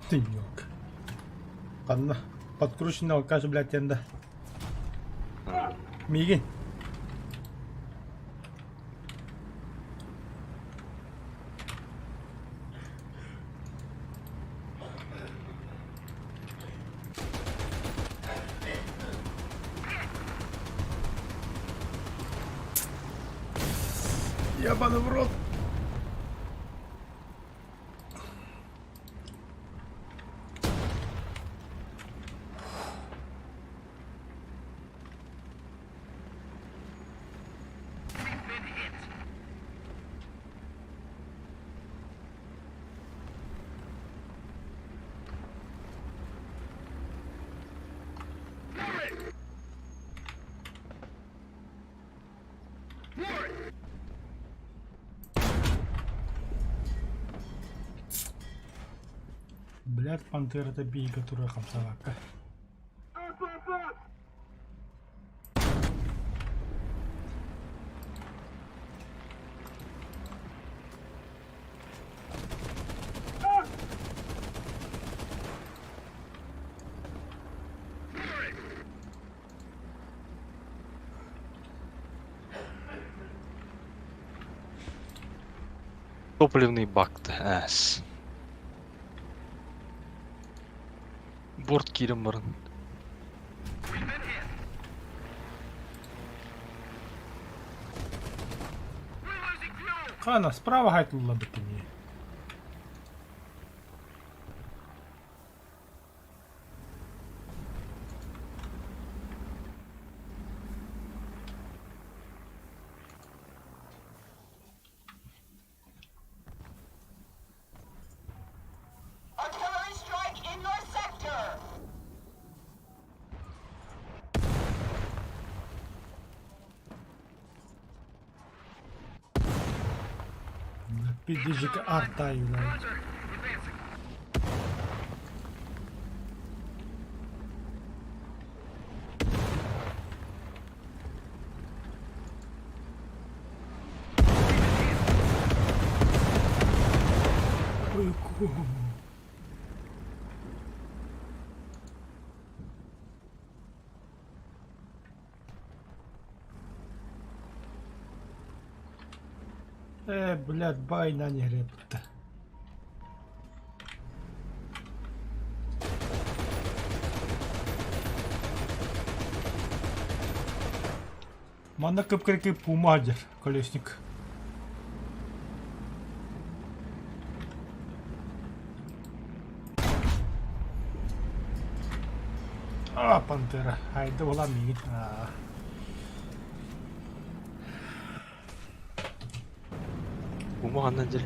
Ты ёлка. Ханна? Подкрученный алкаш, блядь, тенда. Миигин. Ебаный в рот. Блядь, пантера это бий, которая хамсалака. Топливный бак С. Борт киирэн баран. Хана, справа гайтылла битини. Artillery strike in your sector. Пиздежик арта юлай. Ой, ку. Э, блядь, байна не греб-то. Манна кып-кыркы пумадер, колесник. А, пантера. Айда була миигин. А. Ума ханна дир.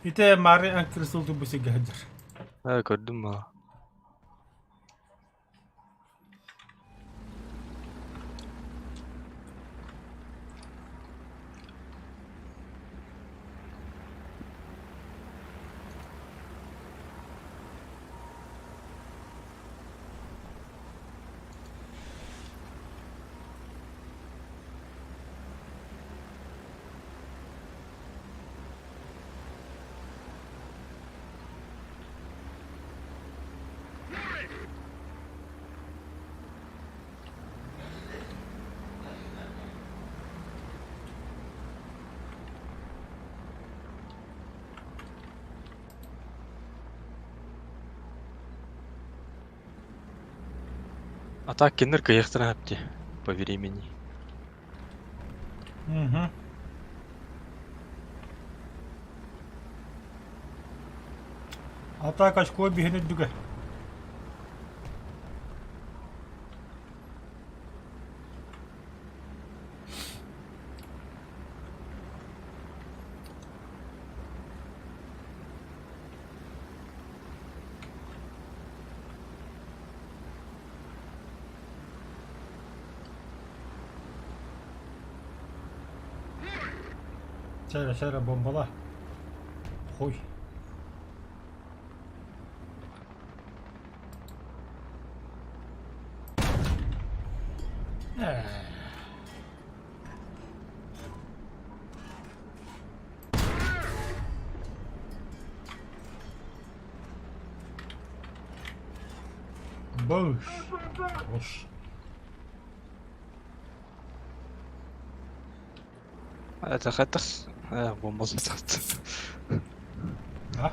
Ите Мари Анкрисул тубуси гаджер. Э, көрдүм ма. А так кинилэр кыайыахтарын сөп дии по времени. Угу. А так очко биһин үрдүгэ. Чэ эрэ бомбала. Хуй. Э. Бош. Хорош. Это хатах. Бомба сатат. А?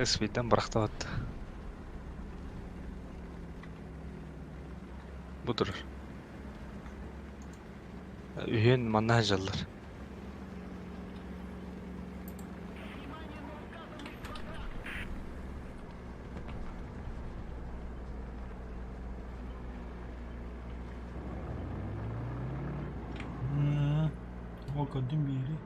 Спидden бырахтабат. Бу турар. Үһүөн манна сылдьаллар. Ол көрдүм биири.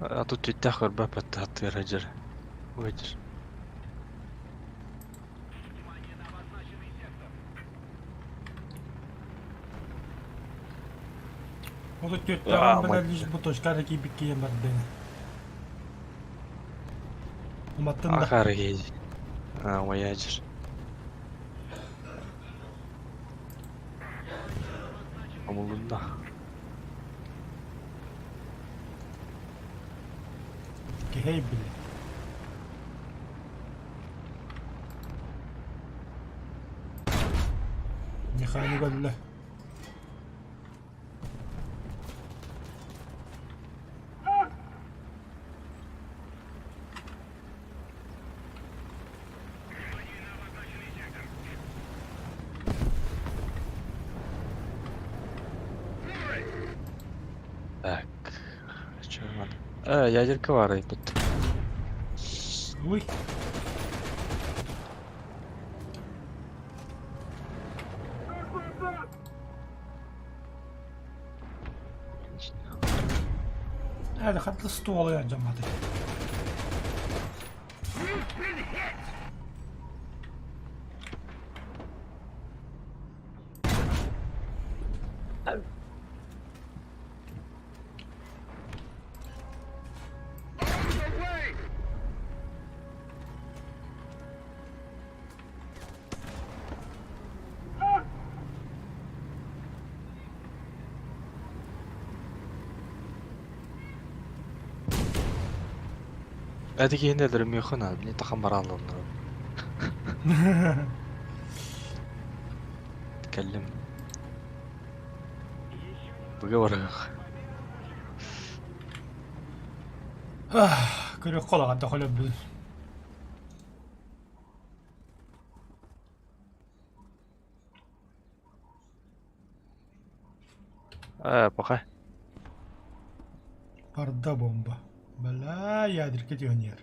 А тут түттээх көрбөппөт аттыгар сылдьар. Сылдьар. Ол түөртээҕин бэлэллии бу точка киирбит киһи бардыҥ. Уматтын да. Ахары киһи. Умайаачыр. Омулунна. Киһи били. Механик өллө. Так. Чё надо? Ядерка бар тут. Ой. Hadi хатты стол жамады. Эти киһини өлөрүмүөххэ наада, мин тахан бараалланнарым. Кэллим. Быга барыах. Көрүөх холоҕа холобун. Пока. Барда бомба. Бала ядерка тионер.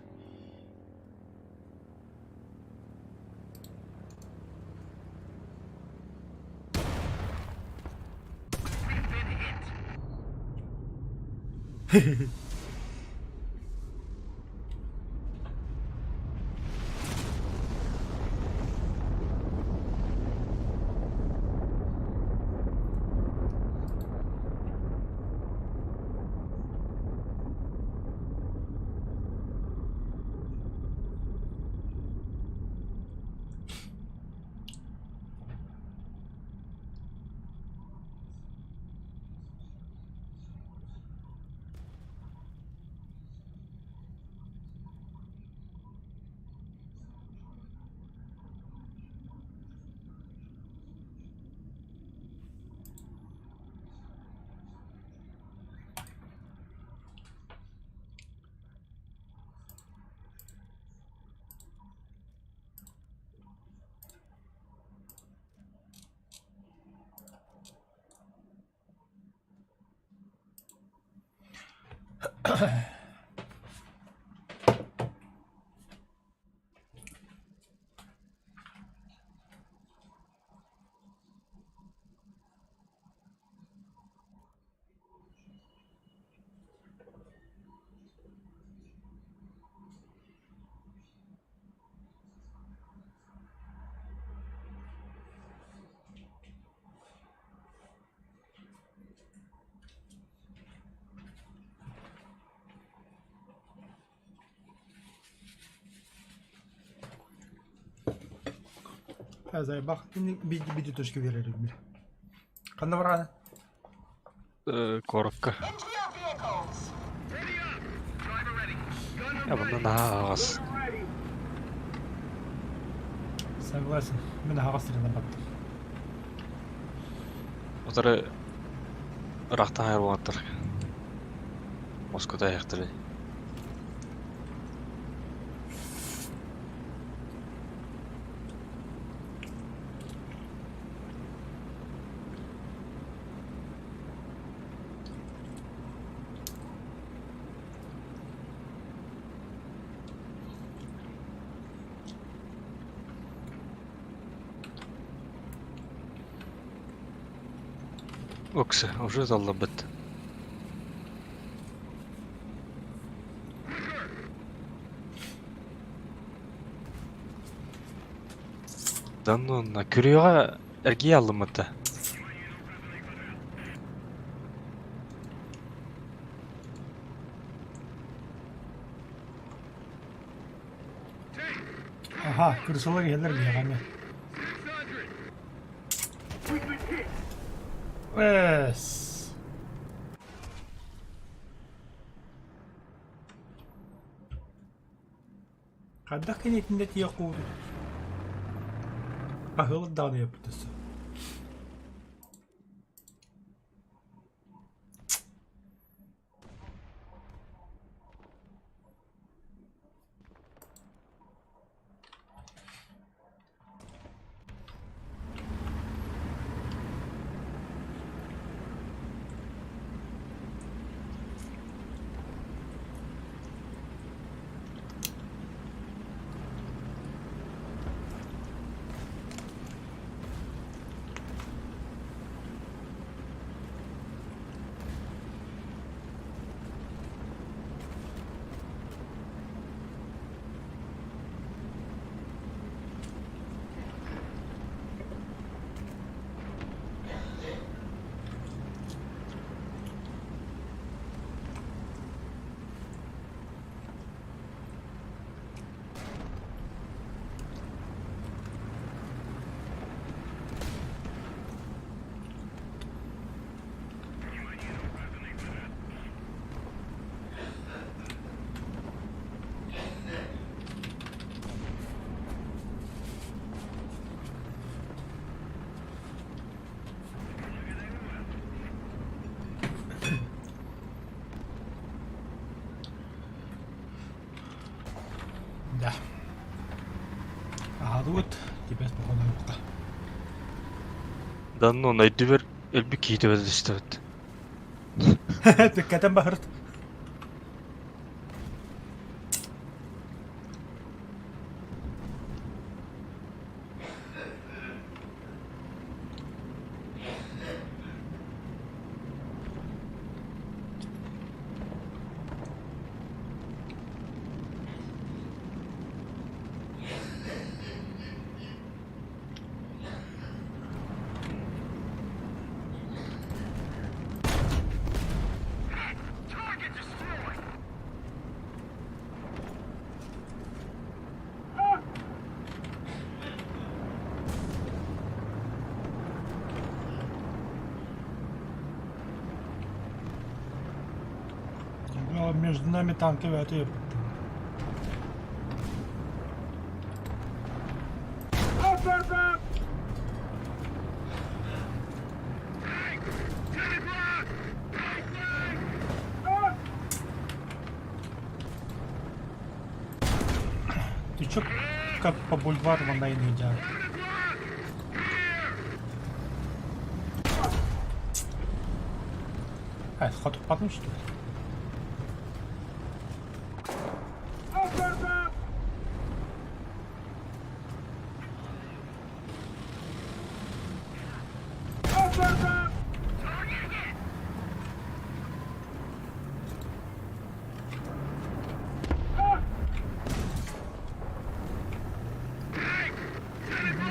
Заебах. Биди точка биэрэр бile. Ханна барааны? Куоракка. Into your vehicles. Манна наһаа аһаҕас. Согласен. Мин аһаҕас сиринэн бардым. Утары ыраахтан айар Москвада айахтары. Окса, уже заллабыт. Да ну на күрүөҕэ эргийэ аллыммыта. Аха, кырсалар иһэллэр биһиэхэ эмиэ. Эс. Хайдах кэнниттэн тиийэ куутут? Аһылык даҕаны ыйыппыт өссө. Да. Аһаатыбыт, теперь походу Да ну найдүбэр өлбүт киһи төбөтө түстүбүт. Түккэтэн баһырт. Между нами танки это Ты чё, как по бульвару на идя? А, это ход потом что ли?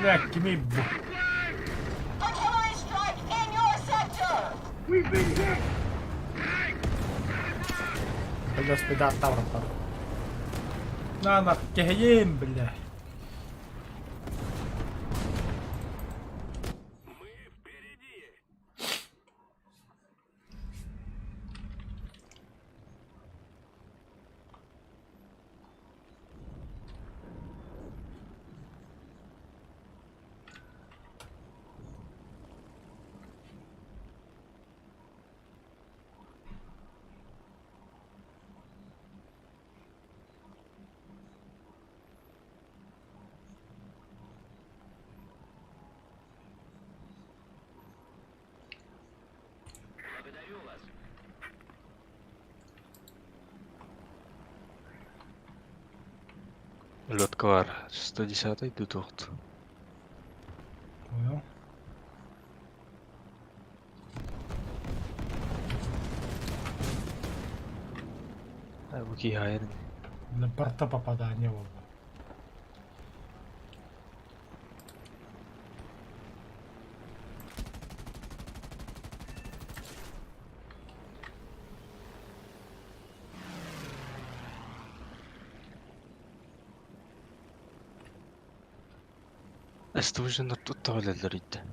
Бля, кими бу? Artillery strike in your sector. Бля, спида тавром там. На, на, кеһейин, бля. Лётка бар. 110-й дутуохт. Понял. Бу киһи айар. На борта попадание буолла. Эстужиннар тутта өлөллөр итте.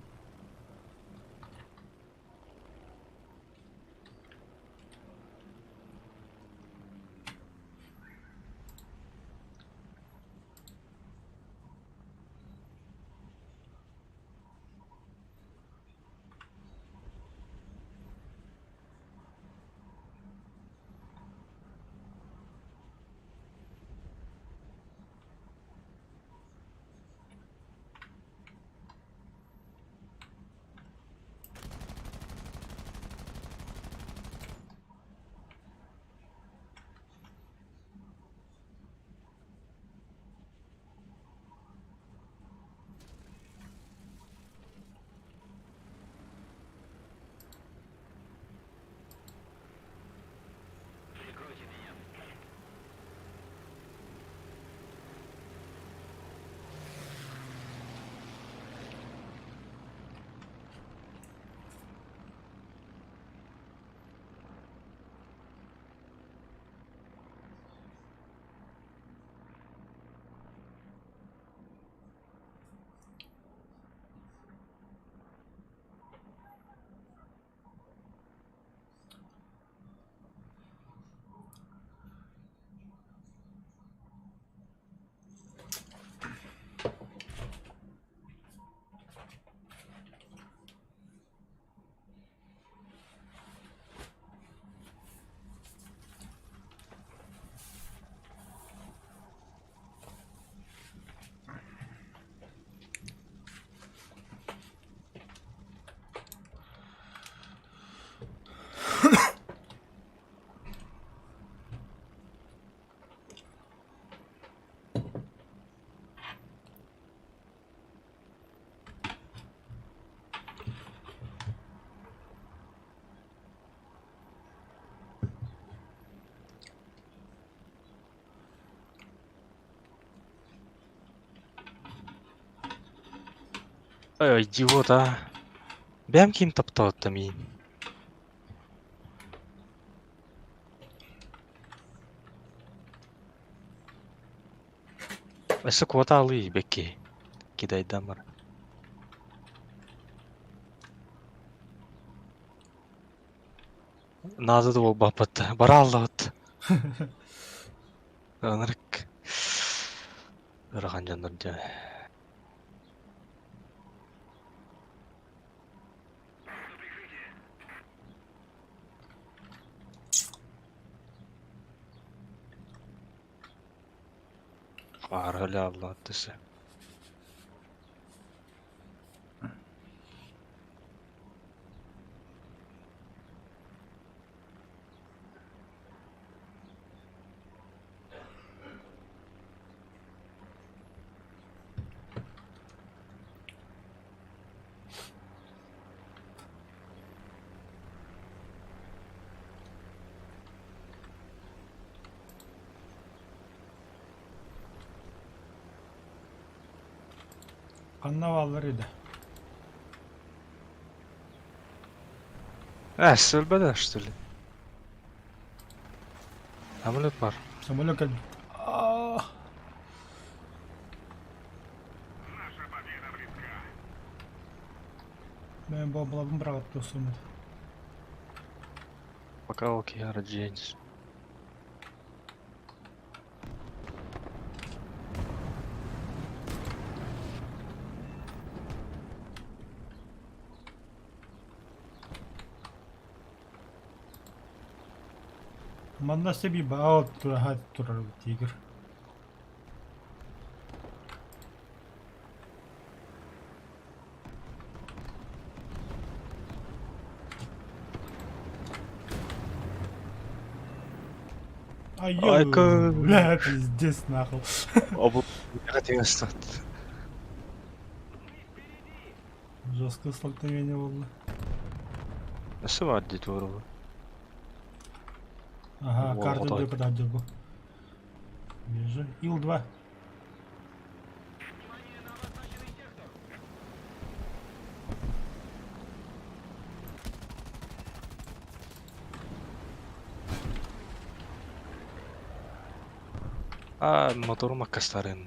Ой, идиот, а. Бэм ким таптаатта миин. Өссө куота алыы бэкки. Кидайдан бар. Наада да буолбаппыт. Бара аллабыт. Ынырык. Ыарахан дьоннор дьэ. Хаар өлө аллаат дэсэ. Ханна бааллар идэ? Э, сөлбөдө, что ли? Самолет бар. Самолет кэлбит. Аа! Наша победа близка. Мен бомбалабын быраҕат туссуммут. Пока окей, Джейнс. Манна себе баал тураха турар тигр. Айка. Бля, пиздец нахуй. Обу конечно. Жесткое столкновение было. Өссө баар дии туору. Ага, карту где подойдёт. Вижу. Ил-2. А, моторум аккастарын.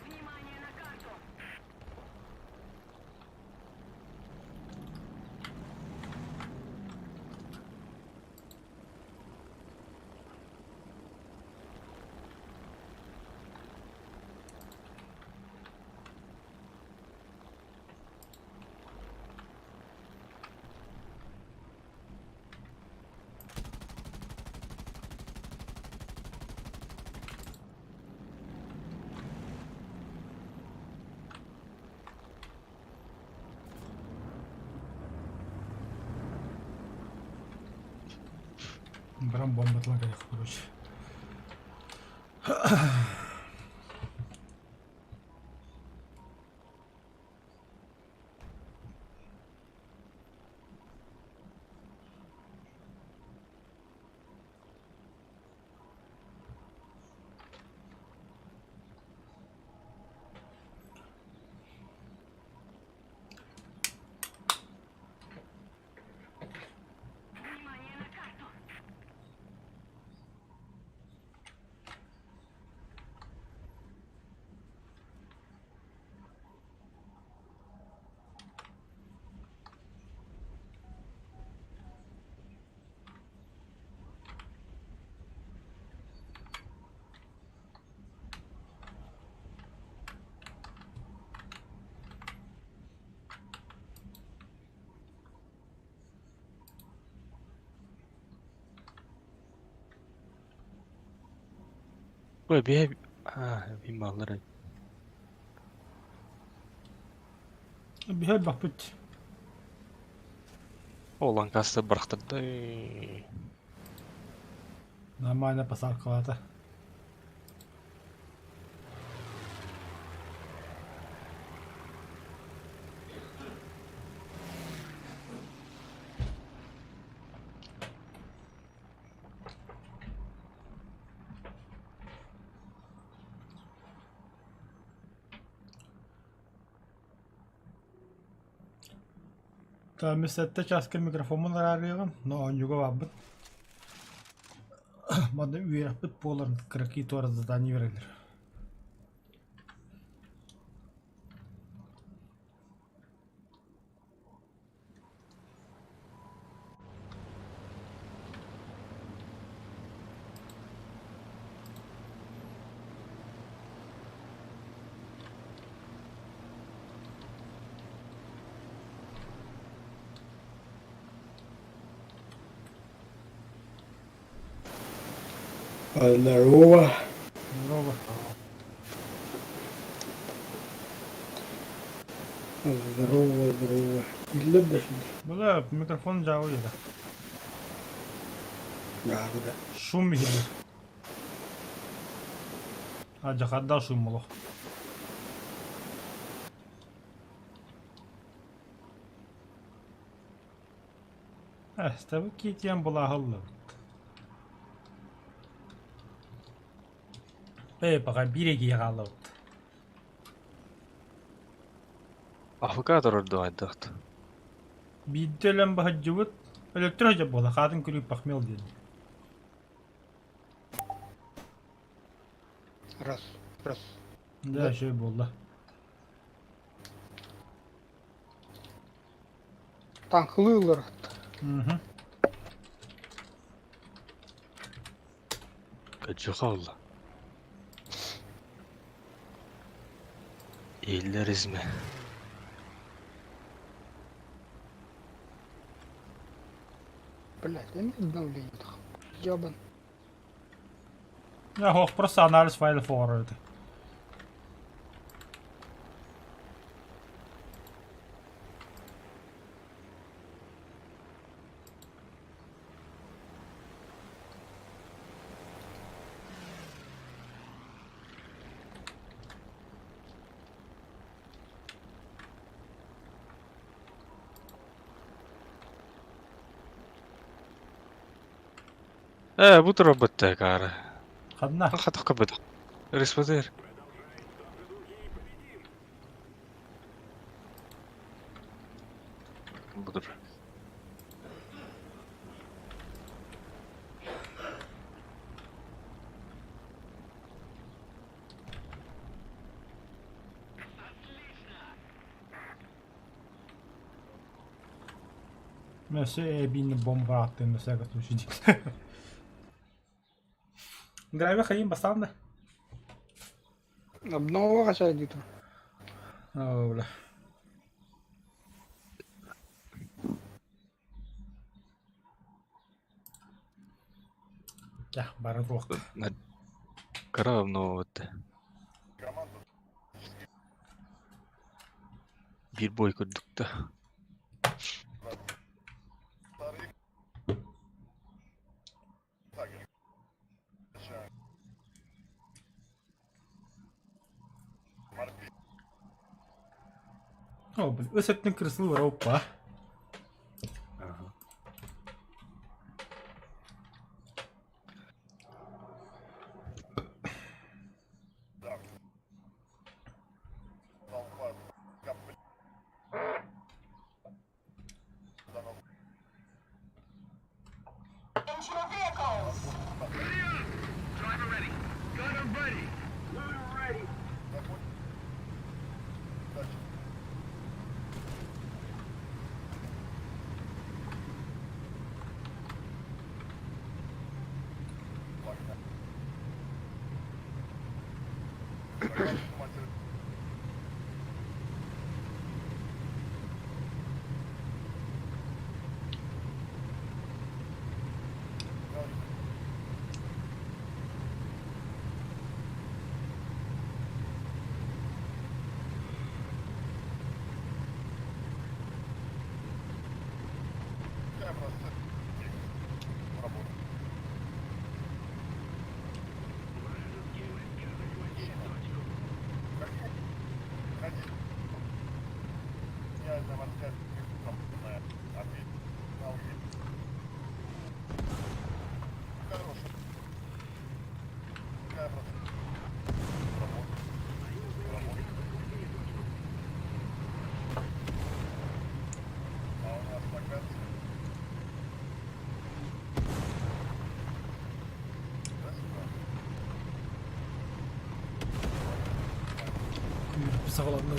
Внимание на карту! Баран бомбатылан кэлиэх короче. Внимание на карту! Ой, бие... А, бим баллар. Биһэр бахпыт. О, Ланкастер бырахтарда. Нормально посадкалата. Сэттэ чааска микрофоммун араарыаҕым, но оонньууга баарбын. Манна үөрэхпит буолан кыракый туора задание биэрэллэр. Здорово. Здорово. Здорово, здорово. Иһиллэр да син. Ну да, микрофон дьаабы диэтэ. Да, да. Шум иһиллэр. А дьахардаах шум олох. Эстэбит киитиэн былааһыллыбыт. Ээ, пока биир эгиэ хааллыбыт. Африка турар дуо хайдах? Биирдэ өлөн баһыдьыбыт, өлөттөр сылдьар буолла, хаатын күлүү похмел диэн. Раз, раз. Да, үчүгэй буолла. Таҥхылыыллар. Мгм. Кыдьыха олла. Иһиллэр изме. Блять, я не обновление. Ебан. Я ох, просто анализ файлов оҥорор этэ. Ээ, бу турар бытта акаары. Ханна? Хатах көбөтөх. Респотер. Budur. Мөссө эбиини бомба аттын на всякий случай. Драйвер хайын бастаан да. Обнова качай дии тур. О, бля. Я, бары туох. Кара обновывать. Биир бой курдук да. О, блин, өсөттүн крысыл бар оппа. Into your vehicles! Driver ready. Gunner ready. Loader ready. Саҕаланна.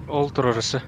Ол турар өссө.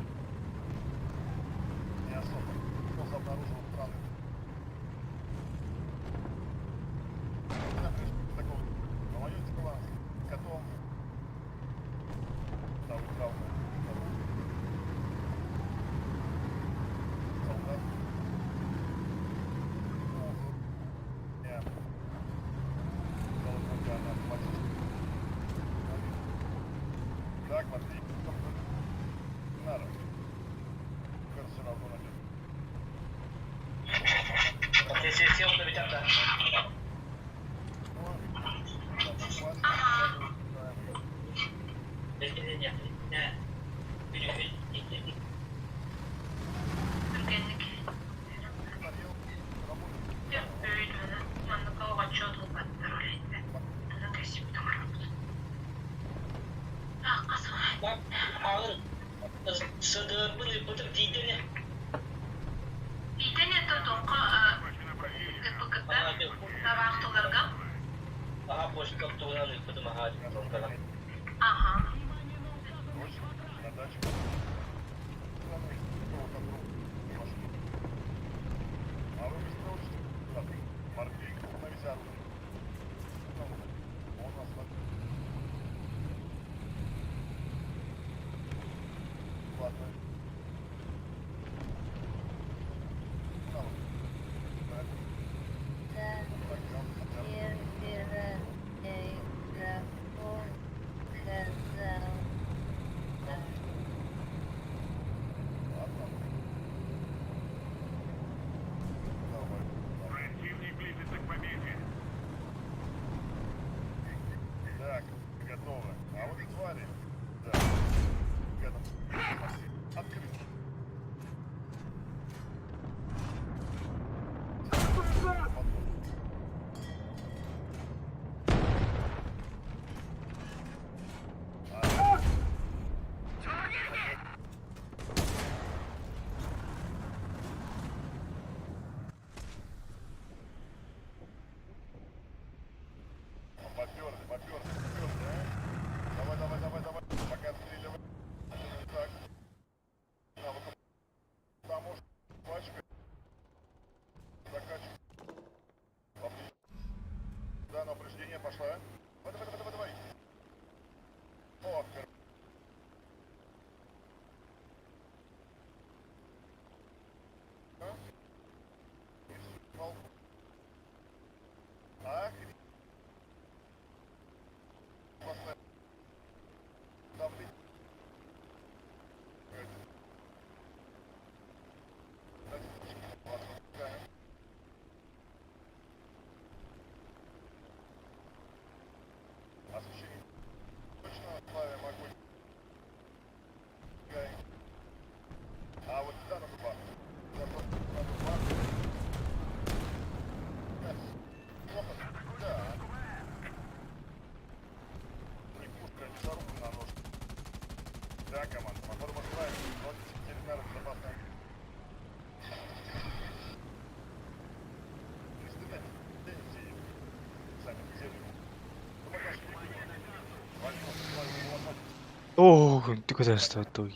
Оо, үнтү көтөстөөттүй.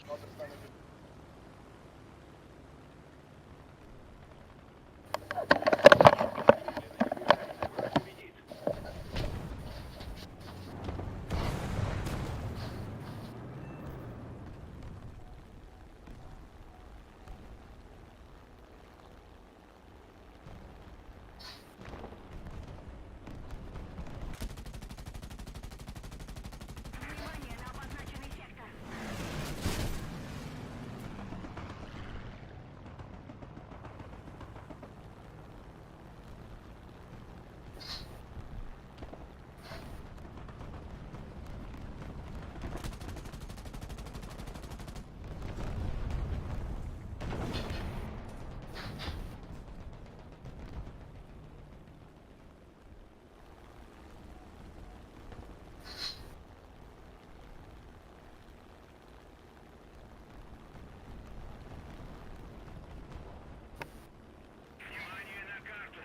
Внимание на обозначенный сектор. Внимание на карту!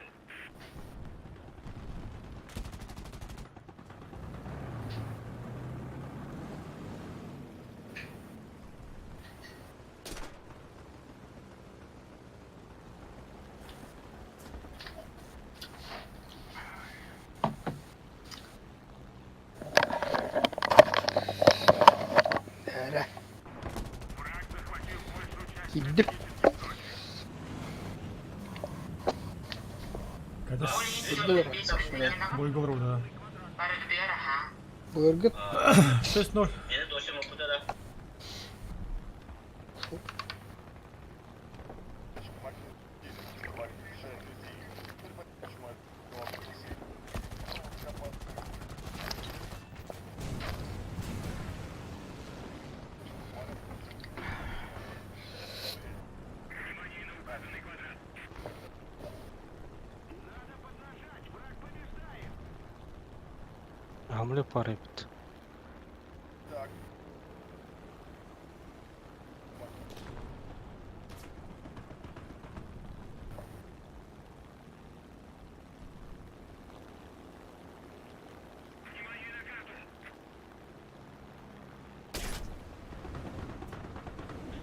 Эрэ. Враг захватил большую часть Киирдим. Когда Бой бой говорю, да. Былыргы 6-0. Внимание на указанный квадрат. Надо поднажать, враг побеждает. Хамле пара эбит. Внимание на карту.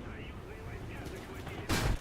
Союзные войска захватили точку.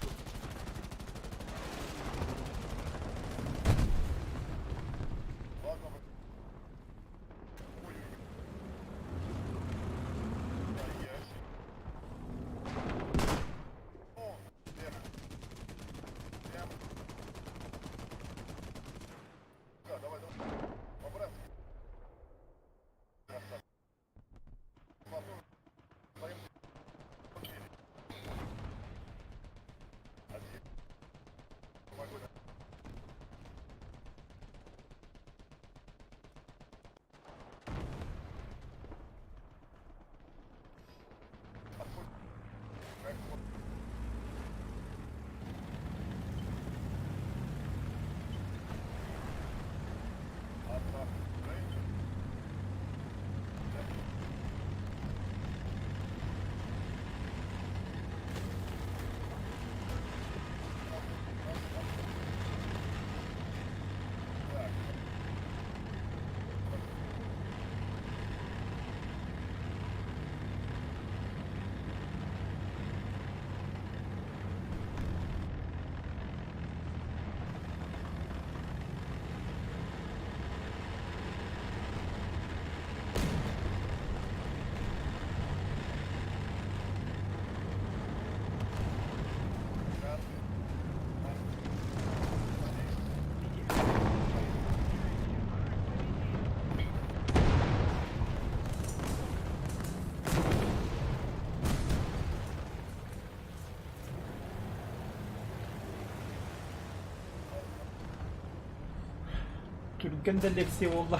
Түргэн да лекция буолла.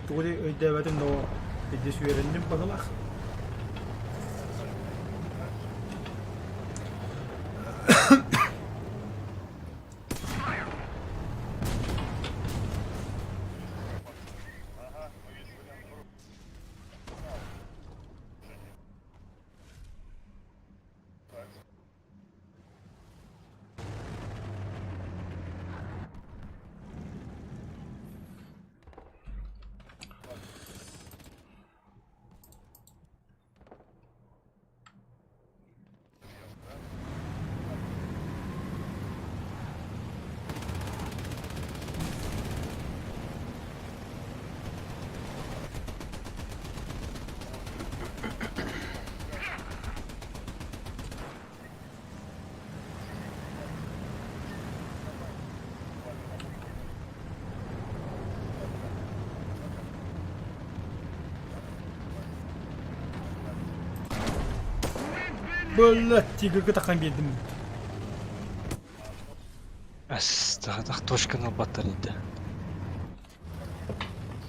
Тугу өйдөөбөтүм да өйдөс үөрэнним баҕалаах. Блядь, тигрга тахан биэрдим. Эс, тах точканы ылбаттар инде.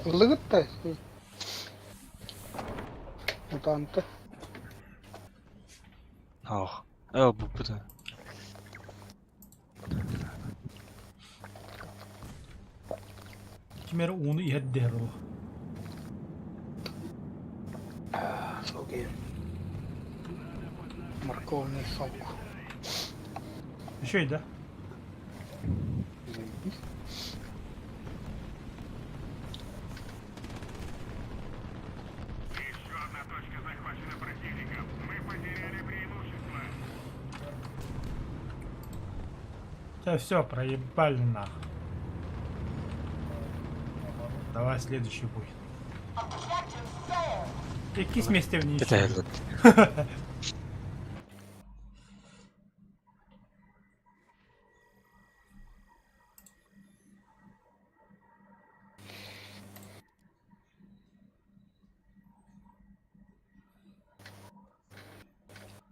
Ыллыгыт да. Мутанты. Ох. Э, буппута. Ким эрэ ууну иһэрдээр ол. Окей. Морковный сок. Еще и да? Заебись. Еще одна точка захвачена противником. Мы потеряли преимущество. Да все, проебали нахуй. Давай следующий бой. Objective failed. Иккис миэстэбин Кэтэһэллэр.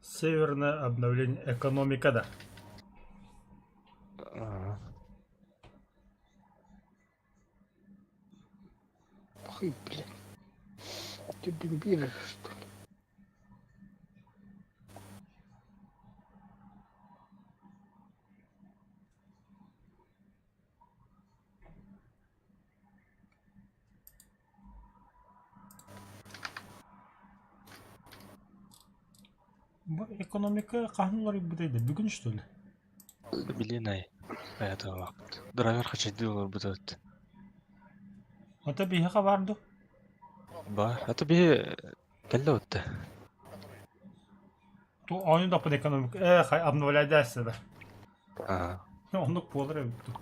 Северное обновление экономика да. Аа. Ой, блядь. Ты дебил, что ли? Бу экономика хаһан уларыйбытай да бүгүн что ли? Билин ай. Аяталаахпыт. Драйвер хачайдыы олорбут эбит. Ата биһиэхэ баар дуо? Баар. Ата биһи кэллэ отта. Ту оонньуу да экономика. Э, хай обновляйдайся да. Аа. Оннук буолар эбит дуу.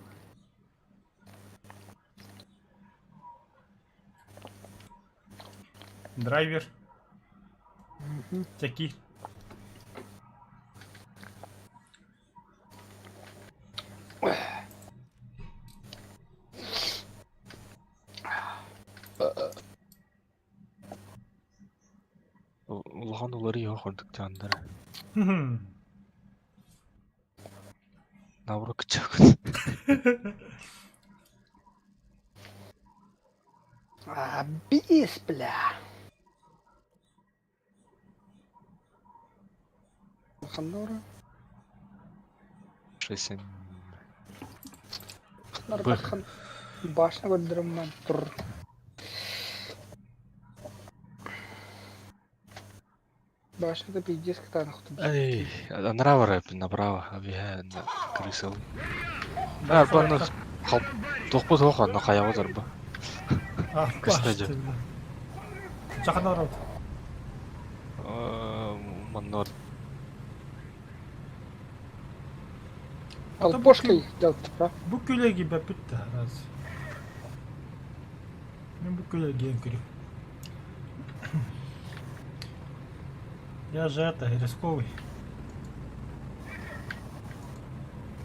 Драйвер. Чэки. Улахан уларыйыы курдук дьаандара. Наоборот кыччаакын. А, бис, бля. Ханнора. Шесть Нарбахан. Башня көрдөрөм тур. Башня это пиздец кытаанах Эй, анараа барар направо, абиһэ крысыл. А, баны хал тохпут хоох онно хайаҕа олорбу. Көстө дьэ. Чахан орот. Маннор. Алпошкой делать, Бу күлэги бэппит да раз. Мен бу күлэги көрүм. Я же это, рисковый.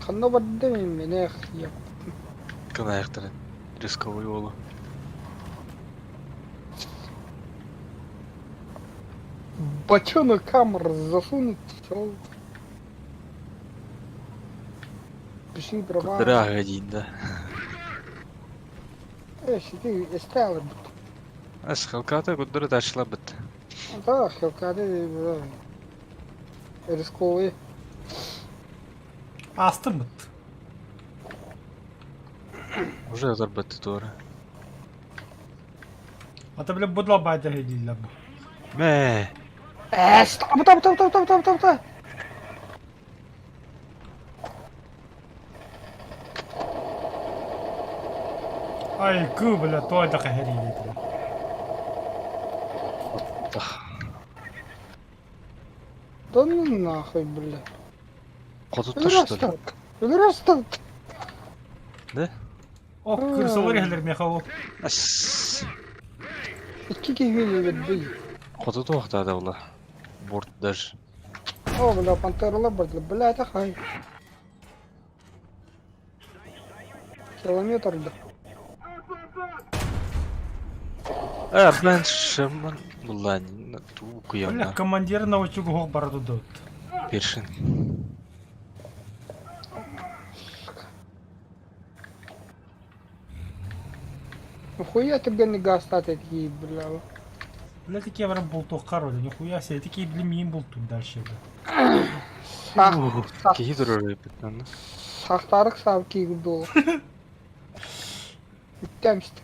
Ханна бардым менех я. Кынайыктарын рисковый уолу. Бочонок камер засунуть, все. Пиши права. Кудра диин да. Э, сиди, эстелы. Ас хелката кудра ташла бит. Да, хелкады рисковые. Астым бит. Уже озар бит туора. Ата бile будла байда хедилла бу. Мэ. Э, стоп, стоп, стоп, стоп, стоп, стоп, стоп. Ай, кы бля, той да херили. Да ну нахуй, бля. Хотуттар что ли? Растут. Да? О, крысалар иһэлэр миэхэ ол. Ас. Икки киһини бий. Хотуту охтаада була. Борт даже. О, бля, пантералар бардылар. Бля, это хай. Километр, да. Э, блин, шаман. Булла, туу Бля, куямна. командир научу гох барду дот. Першин. Нахуя түргэнник гаастаата этии, бля. Бля, такие баран бултуохха роли, нихуя себе, такие бля миин бултур дальше, бля. Сах, сах, Киһи турар эбит манна. сахтарык саап киигир дуо. Үттэм истибит.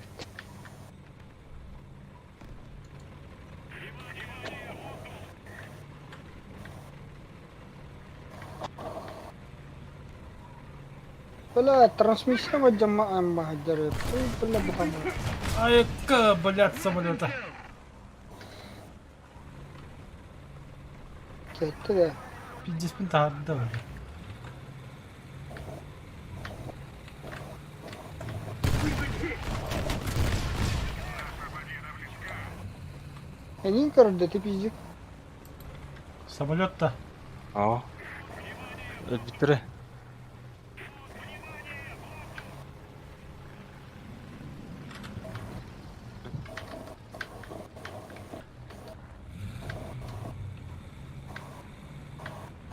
Бля, трансмиссия бадьама аммаһадьары. Бля, бухама. Айка, блядь, самолета. Кеттэ да. Пиздеспин таһаарда, бля. Эниин көрдө ти пиздик. Самолет-то. Аа. Өлбүттэрэ.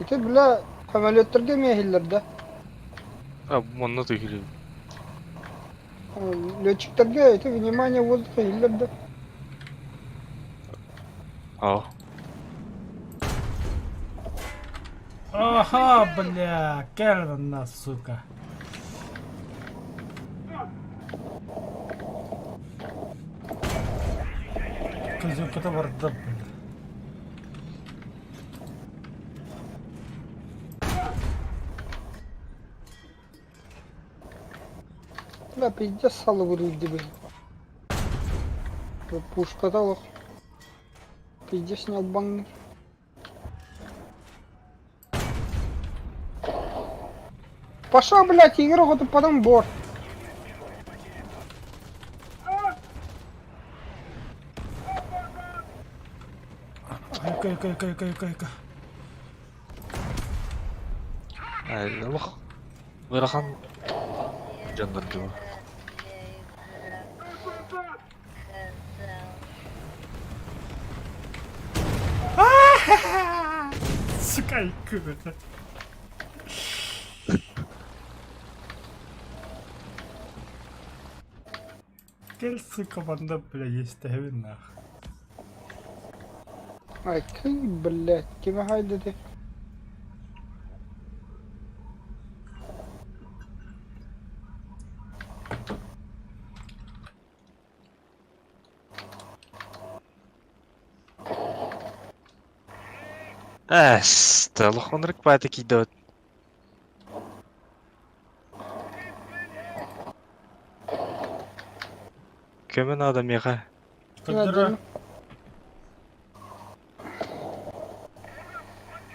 Ити бля самолеттарга эмиэ иһиллэр да. А, манна түһүлү. Летчиктарга ити внимание воздуха иһиллэр да. Аа. Ага, бля, Керна, сука. Козюката барда, бля. Бля, пиздец салыбырыыр дибин. Пушката олох. Пиздец ньалбаҥныыр. Пошел, блядь, игрок, это потом борт. Айка, айка, айка, айка, айка, айка. Олох ыарахан дьоннор дуу. Сука, айка. Кэл, сука, манна, бля, естэһэбин нах. Ай, кый, блядь, кими хайдати? Эс, олох оннук баайта киирдэ Көмө наада миэхэ. Көрдөрө.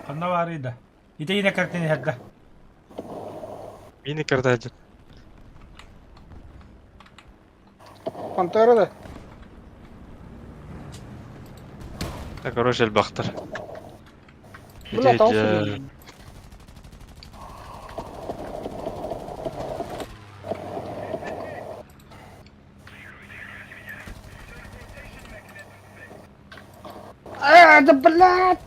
Ханна баарый да? Итейне картин иһэрдэ. Мини карта Пантера да? Да, короче, элбэхтэр. Бля, Ити талсың. А, да блядь!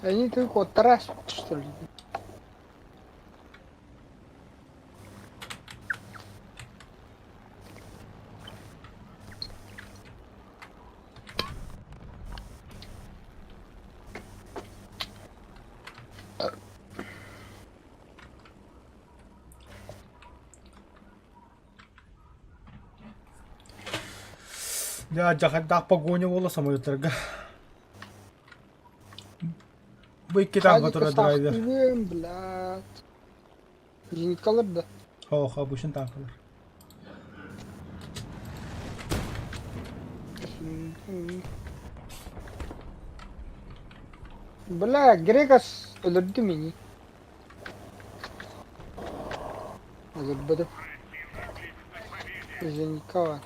Они только вот тарас, что ли? Дьэ, дьахардаах погоня буола самолеттарга. Бу икки танка турар драйвер. Блядь. Зениткалар да. Хоха, обычный танкалар. Бля, Грегас өлөрдү мени. Өлөрбөтүм. Зеникова.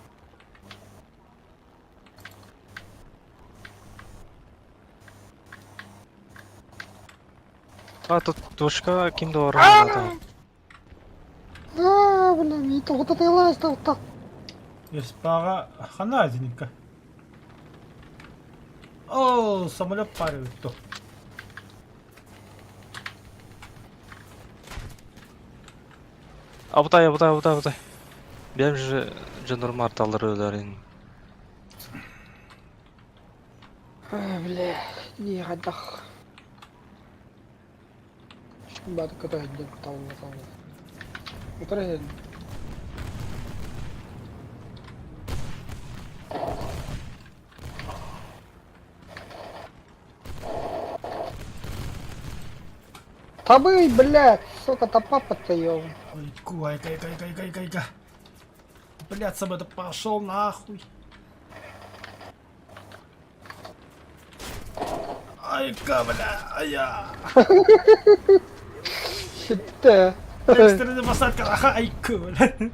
А, тут точка ким да бар. Аа, бля, мени тоҕото тыалаас тоҕото. Респаҕа хана зенитка. О, самолет пары бүттү. Абытай, абытай, абытай, абытай. Бэйэм же дьоннорум арталлар өлөрүн. А, бля, не хайдах. Бары көтө сылдьан талла талла. Утары иһэллэр. Табый, блядь, сука, топа подтаёбан. Ой, кай, кай, кай, кай, кай, кай, кай. Блядь, сам это пошел нахуй. Айка, бля, ая. Ситтэ. Экстренная посадка, аха, айка, бля.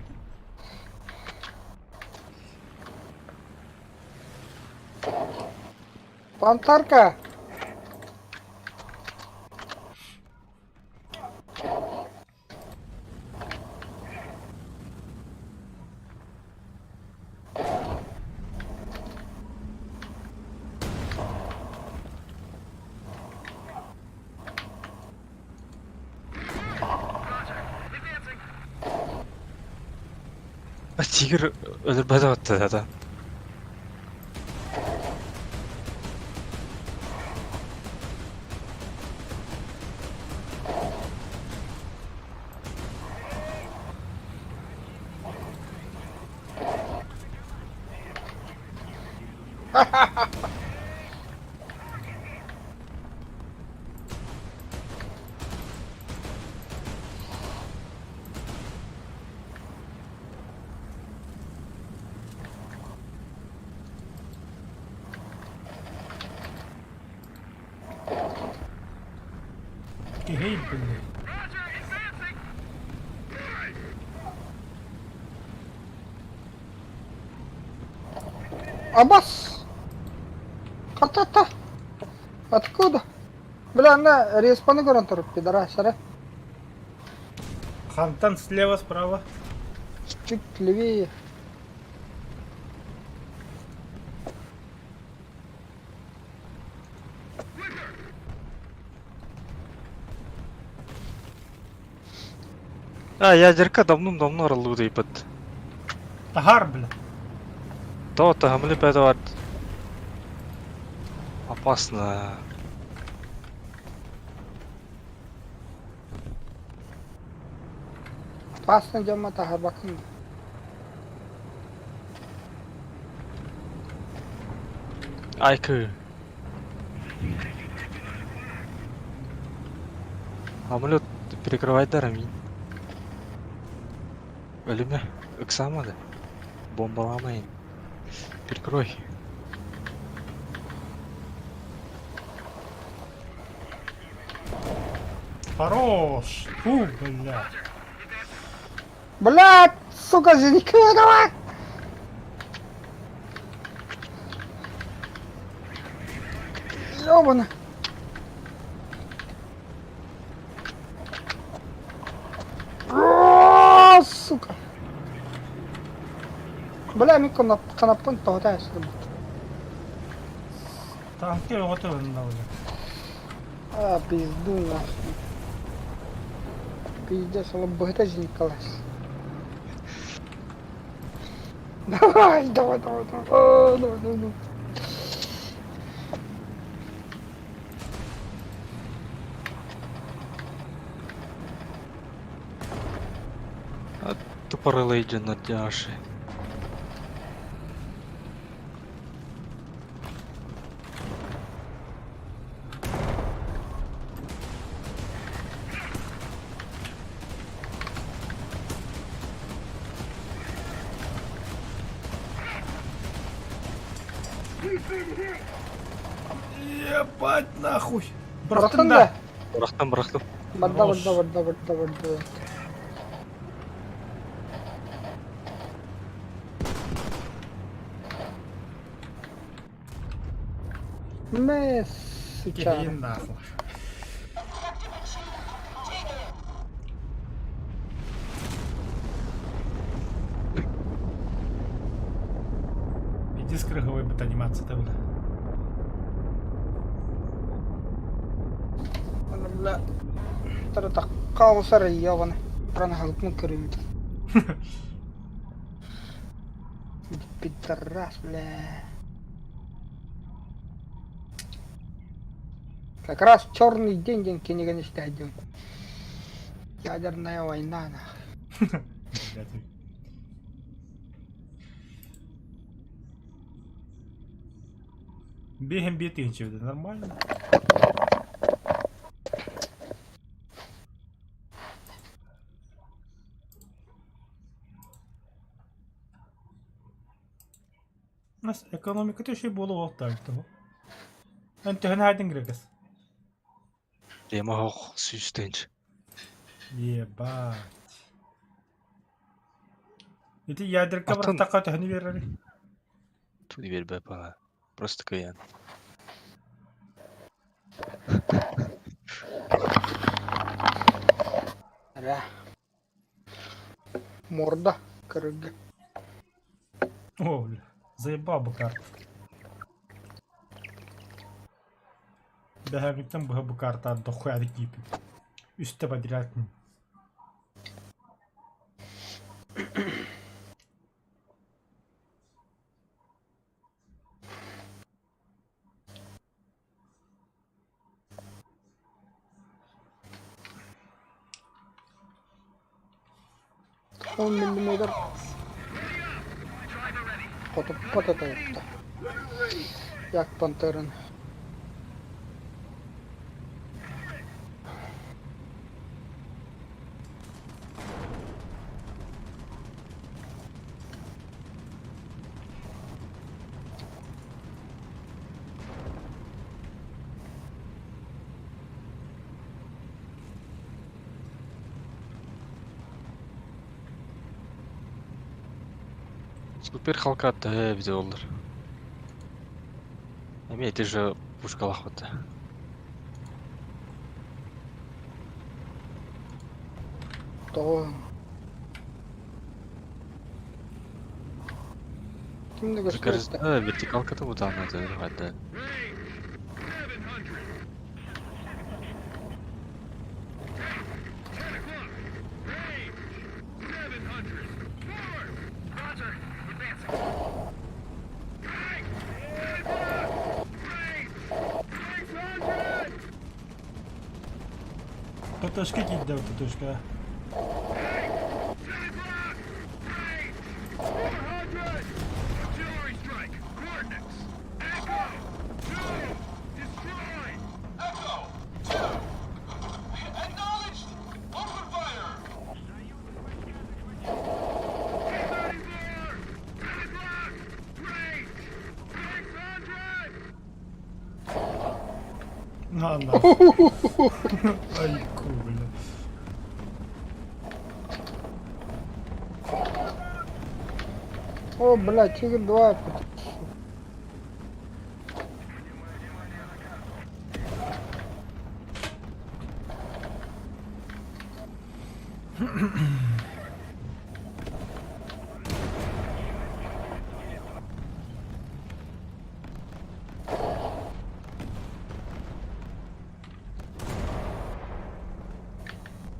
Пантарка! А тигр өлөрбөтө баттı да. Эй, блядь. Абас! Хата-та! Откуда? Бля, на респаны көрөн туруп, пидорас, ара. Хантан слева, справа. Чуть левее. А, ядерка давным-давно арыллыы Тагар, бля. То-то, гамли пэдвард. Опасно. Опасно дьоммо таһарбаккын. Айкы. Самолет перекрывает дарамин. Өлүмэ, ыксаама да. Бомбаламайын. Перекрой. Хорош. Фу, бля. Блядь, сука, зенитка, давай! Ёбана. О, сука. Бля, мин канаппын тоһута сылдьыбыт. Танки оҕото ылынна бля. А, пизду нахуй. Пиздец, ол быһыта зеникалас. Давай, давай, давай, давай, давай, давай, давай. Тупорылый дьоннор дьааши. Ебать нахуй. Бырахтын да? Бырахтым, бырахтым. Барда, барда, барда, барда, барда. Мэ, сычара. Киһи нахуй. Пиздец кыраһыабай быт анимацията была. Бля, Таратахха ёбаны. Пронаһалыкмын көрүмүт. Пидорас, бля. Как раз черный день день кинигэни истээдим. Ядерная война, нах. Блядь. Бегаем битынчев, да нормально. У нас экономика еще было вот того. Антигенадин Грегас. Тема хоох сүүс тыһыынча. Ебать. Ити ядерка Атын бырахтахха төһөнү биэрэр? Тут биэрбэт баҕа. Просто кыайан. Эрэ. Морда көрөргө. О, бля. Заебал бы карта. Бэһээҥҥиттэн быһа бу карта дохуя киипит. Үстэ подряд. 10 миллиметр хотуппат этэ. Як пантерын. Супер Халка төһө эбитэ буоллар. Эмиэ ити же пушкалаах этэ. Тоҕо? Ким да көстүбэт да. Кажется, вертикалката бутаана это. ПТшка киирдэ ПТшка. Echo! 2! Acknowledged! Open fire! На нахуй. Айку, бля. О, бля, Тигр 2.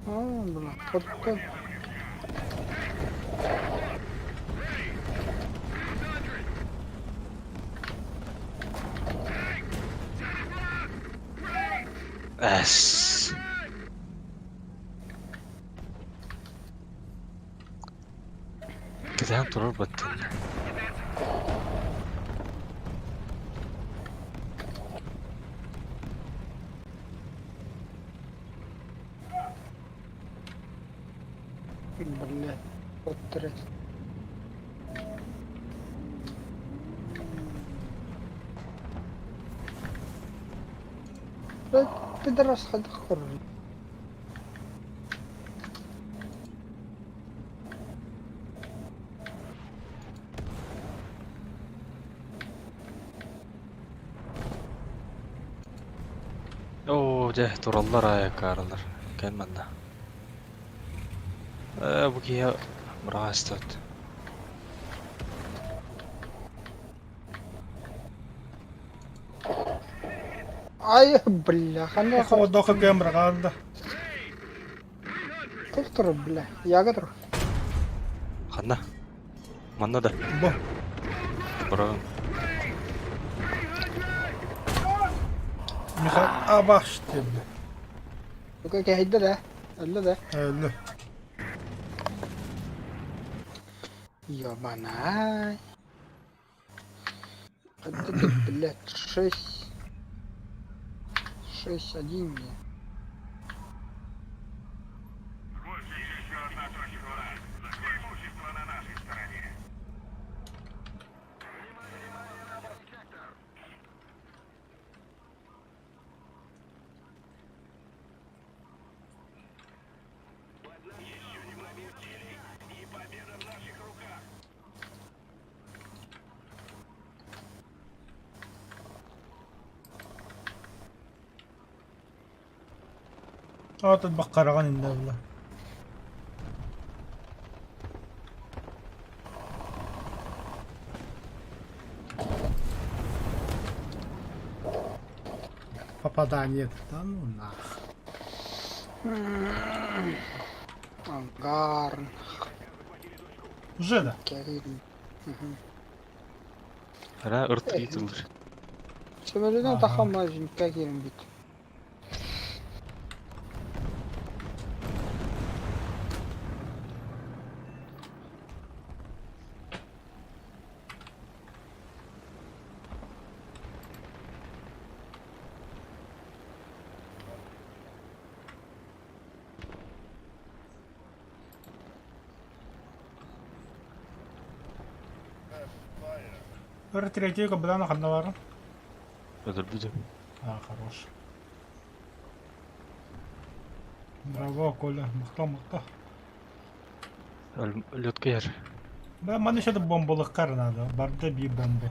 А, бля, вот так. Эс. Кэтээн турар баттын. Бля, вот трес. Блядь, пидорас хадахур. Оо, дьэ, тураллар аайы акаарылар. Кэл манна. Ээ, бу киһи быраҕа истибэт. Ай, бля, ханна Хоодоохо кыам быраҕаан да. Туох турар, бля, яга тур. Ханна? Манна да. Бу. Быраҕыҥ. Миха абаш диэбит. Бука кэһэйдэ да, өллө да. Өллө. Ёбанай. Это ты, блядь, шесть. 6-1 мне. Больше еще одна точка у нас. Преимущество на нашей стороне. Аатын баккараҕан иннэ була. Попадание. Да ну нах. Ангар. Уже да. Кэрин. Мгм. Ара ырт ыытыллар. Сөмөлүнэн Ага. тахамма жинкка киирэн бит. Өр третий кабылана ханна барын? Өлөрбүтүм. А, хорош. Браво, Коля. Мыкта, мыкта. Лётка иһэр. Да, маны еще бомбалыккар надо. Барда би бомба.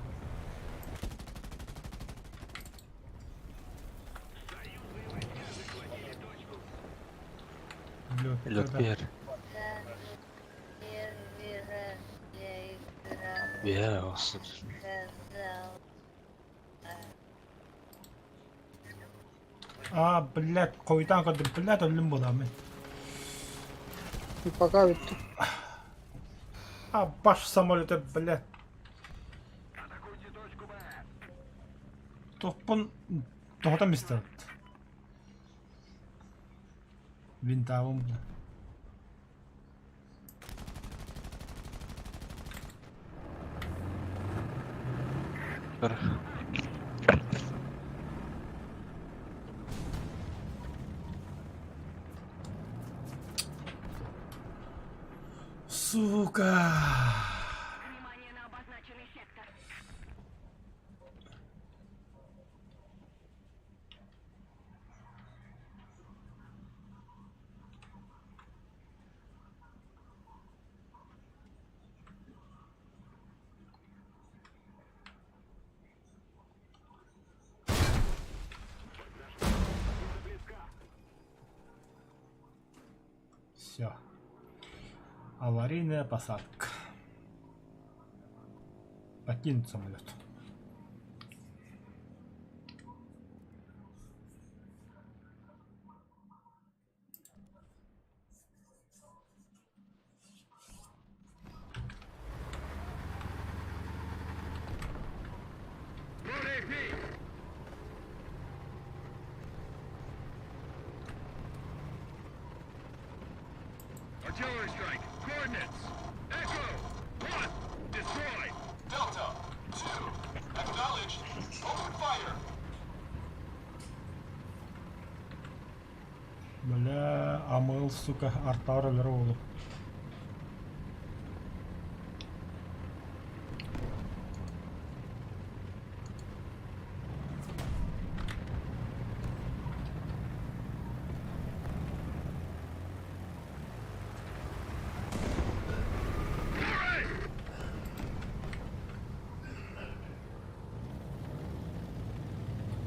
Лётка, Лётка да. иһэр. Бээ, олсун. А, блядь, койдан кады, блядь, өлүм буламын. Пока бүттү. А, баш самолеты, блядь. Топпун тоҕото мистер. Винтавым, бля. Ыр. Сука. Внимание на обозначенный сектор. Все. Аварийная посадка. Покинуть самолет. Load AP. Artillery strike. Coordinates. Echo. 1. Destroy. Delta, 2, acknowledged. Open fire. Бля, АМЛ, сука, артар өлөр оҕолу.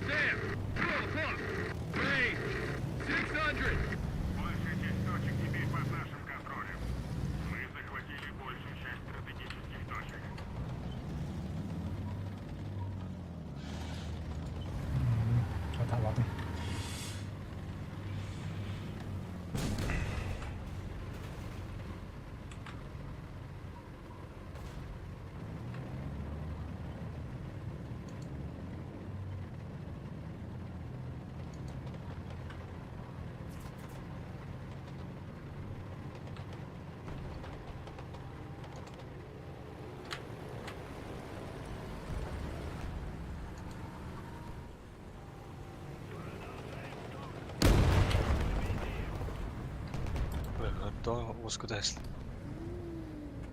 Sam. 12 o'clock. Range. 600. Большая часть точек теперь под нашим контролем. Тоҕо уоскутаһыс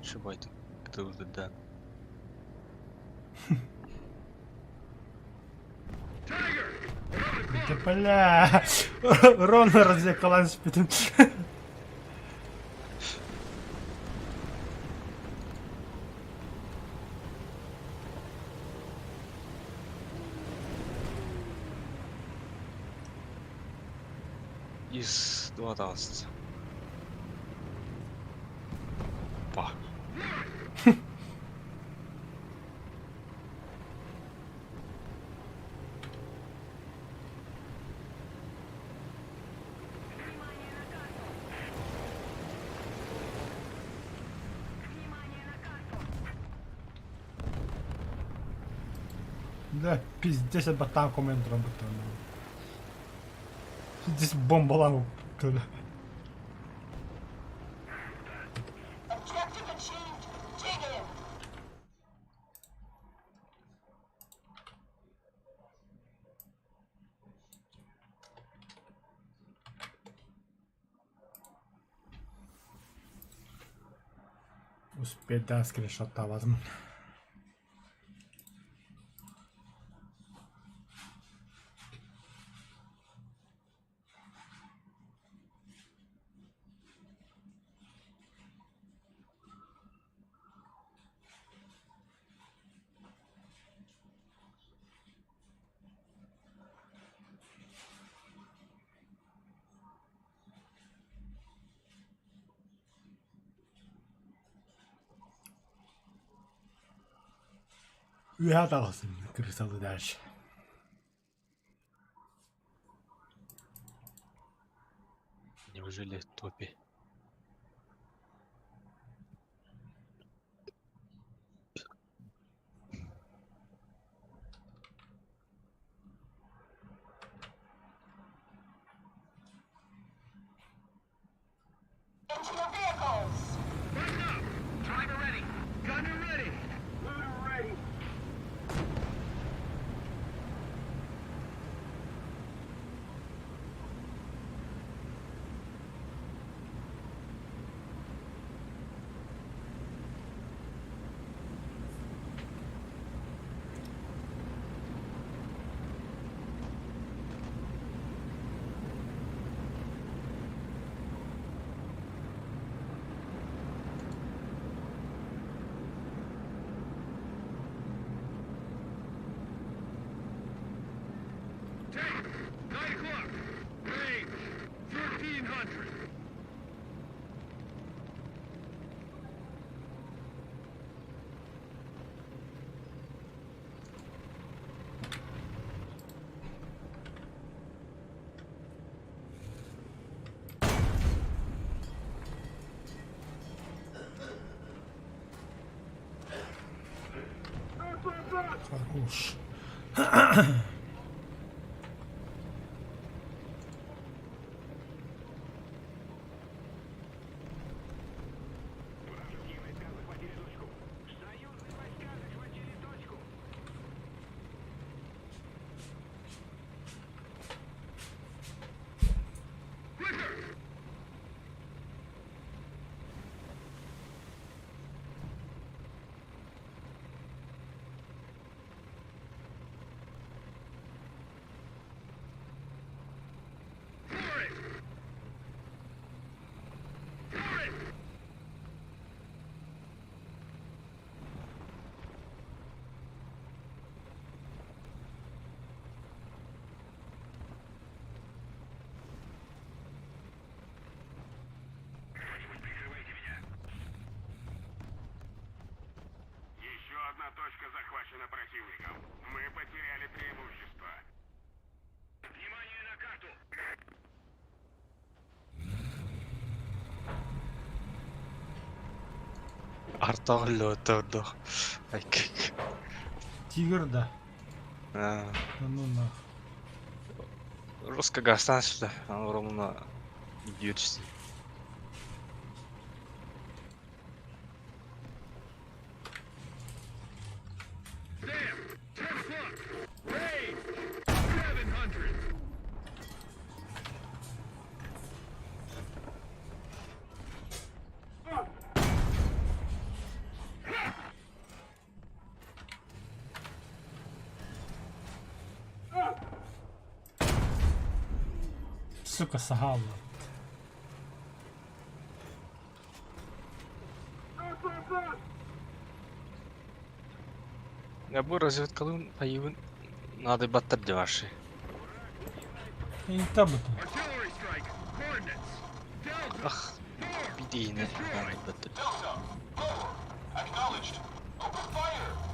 Шибайт тылдыдан. Да бля, Рона развлекалась спитин. Из 20. Па. Да, пиздец, я танком работаю. Здесь бомба лаву. Objective achieved. Dig in. Успеть, да, скриншота возьму. Үһэ таҕыстым крысалы дальше. Неужели топи? Into your vehicles. Driver ready. Gunner ready. Looter ready. Tank, 9 o'clock. Range, 1300. Хорош. Вражеские войска захватили точку. Союзные войска захватили точку. Кто-нибудь прикрывайте меня. Еще одна точка захвачена противником. Мы потеряли преимущество. Внимание на карту! Артоғло Ай, Тигр, да. А, Да ну нах. Русско-Казахстан сюда, ровно идиотчество. Sam, 10 o'clock. Range, 700. Сука, сахалла. Я бу разведкалыын хайыыбын наадыйбаттар дии вообще. Инта бутун. Artillery strike. Coordinates. Delta. Ах, бидиини наадыйбаттар. Delta 4. Acknowledged. Open fire.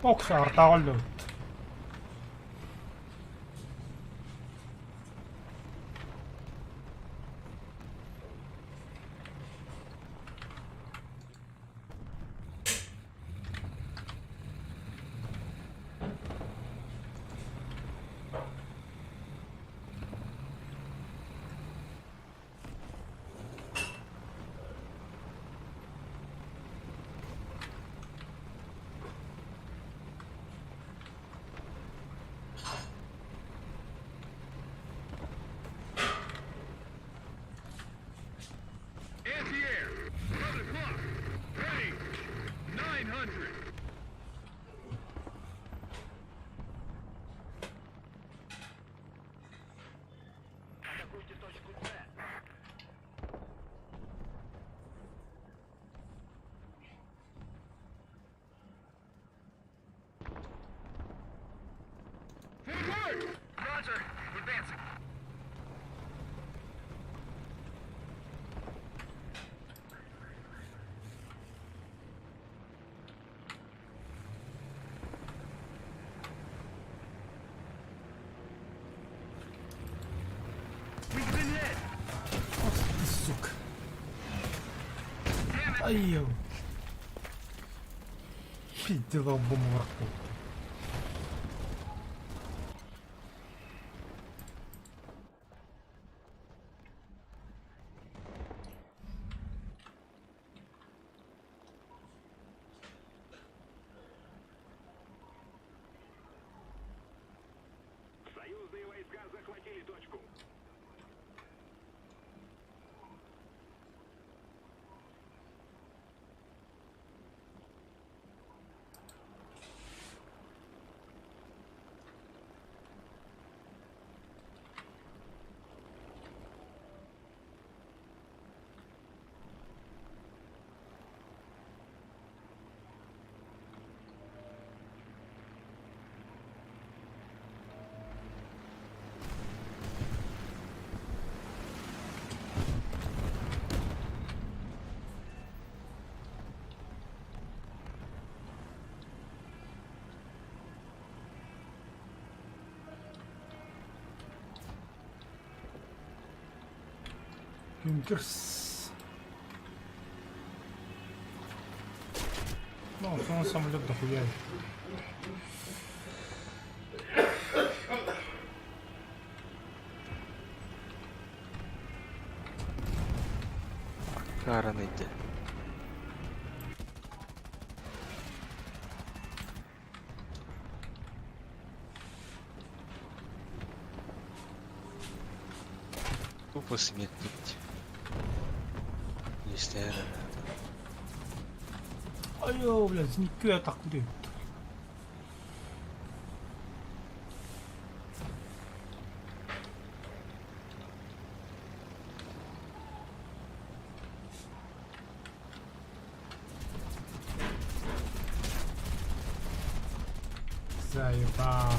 Ох, артаҕа өллүбүт. Anti-air. 11 o'clock. Ready. 900. Forward! Roger. Advancing. We've been hit. Ох ты, сука. Ай, Пиздела бомбу. Союзные войска захватили точку. Юнкерс. Ну, он самолет дохуя. Каран иди. Тупо смерть. Истер. Айо, блядь, никакой атаку дают. Заебал.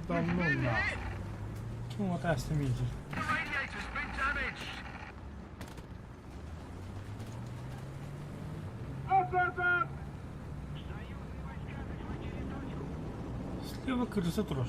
Да ну нахуй. Ким вот видел? The radiator's been damaged. Up, up, up! Ты крыса трожь.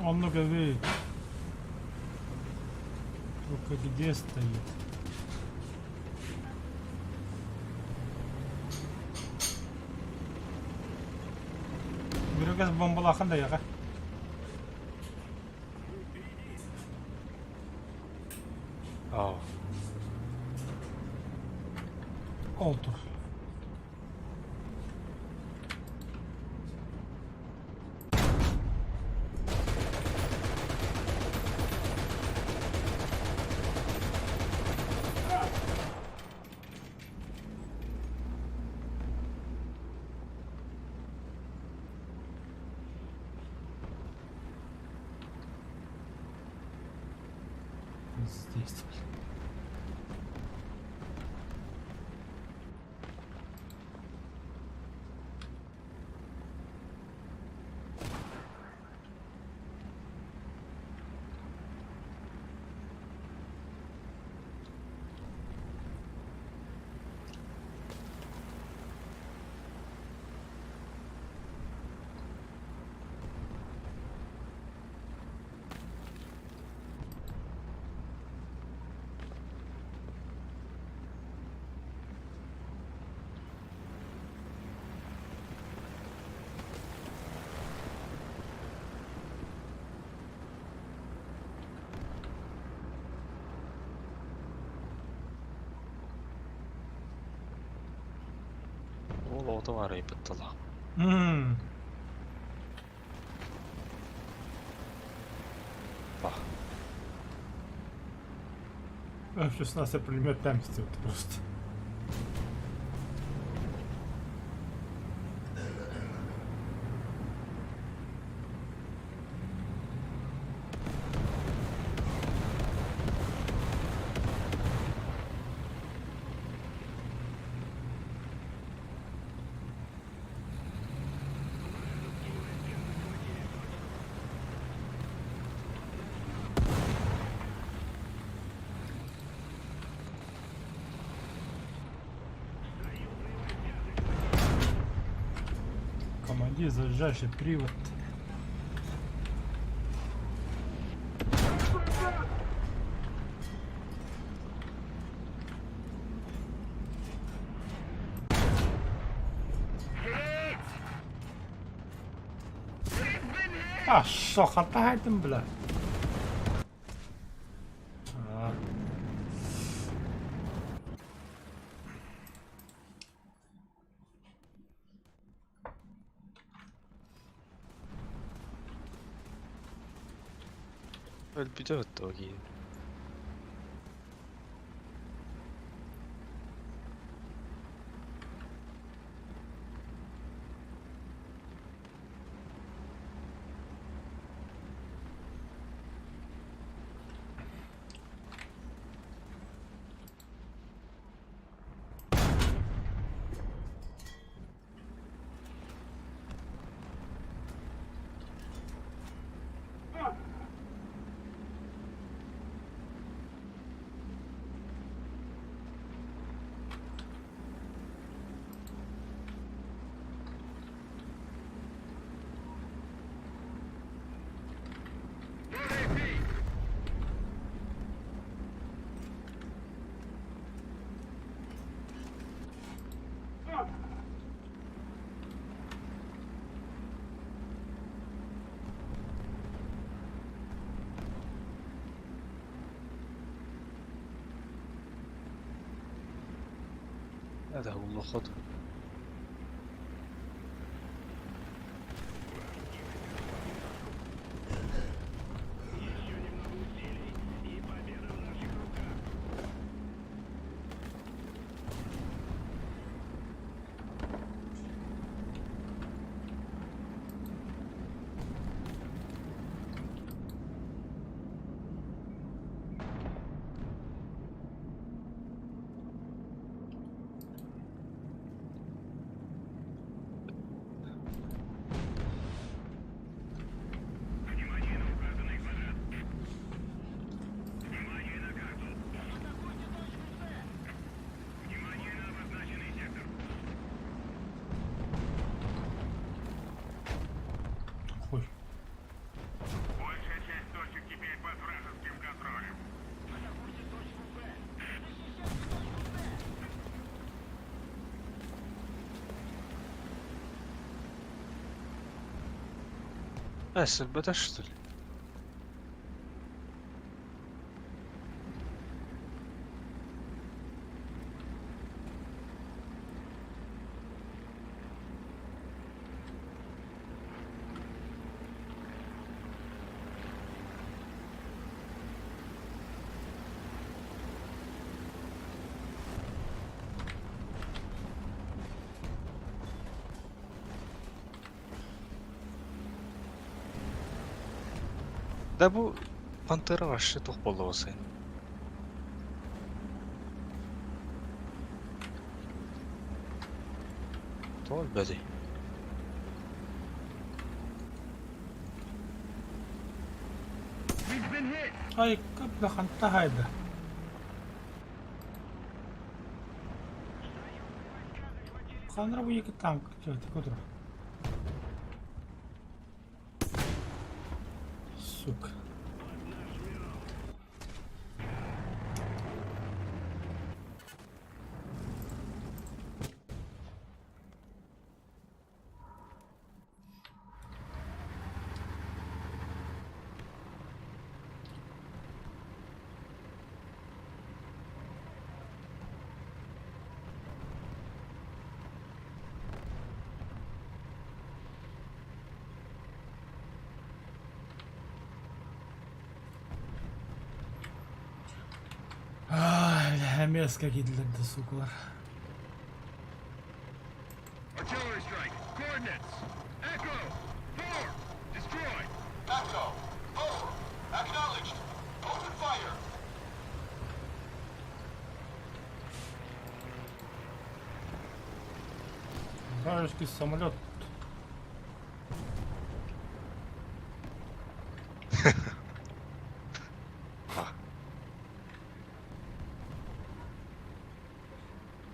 Оннук эбит. Только где стоит? Бүрүгэс бомбалахан да яга. Оо. Ол тур. Здесь, блин. Ол оҕото арыйбыт тыла. Ба. F-16 пулемет там стоит просто. Командир, заряжающий привод. А, шо, хатайтым, бля. А. Өлбүтэ өттө киһи. هذا هو اللخط. Э, СЛБ что ли? Да бу Пантера вообще туох буолла сайын. Тоҕо өлбөтүй? We've been hit. Ай, бля, ханта хайда. Ханра бу екі танк. Кудра. Сука. Ай, бля, мерзко кидлер, сукалар. Artillery strike. Coordinates. Echo. 4. Destroy. Echo 4. Acknowledged. Open fire. Вражеский самолет.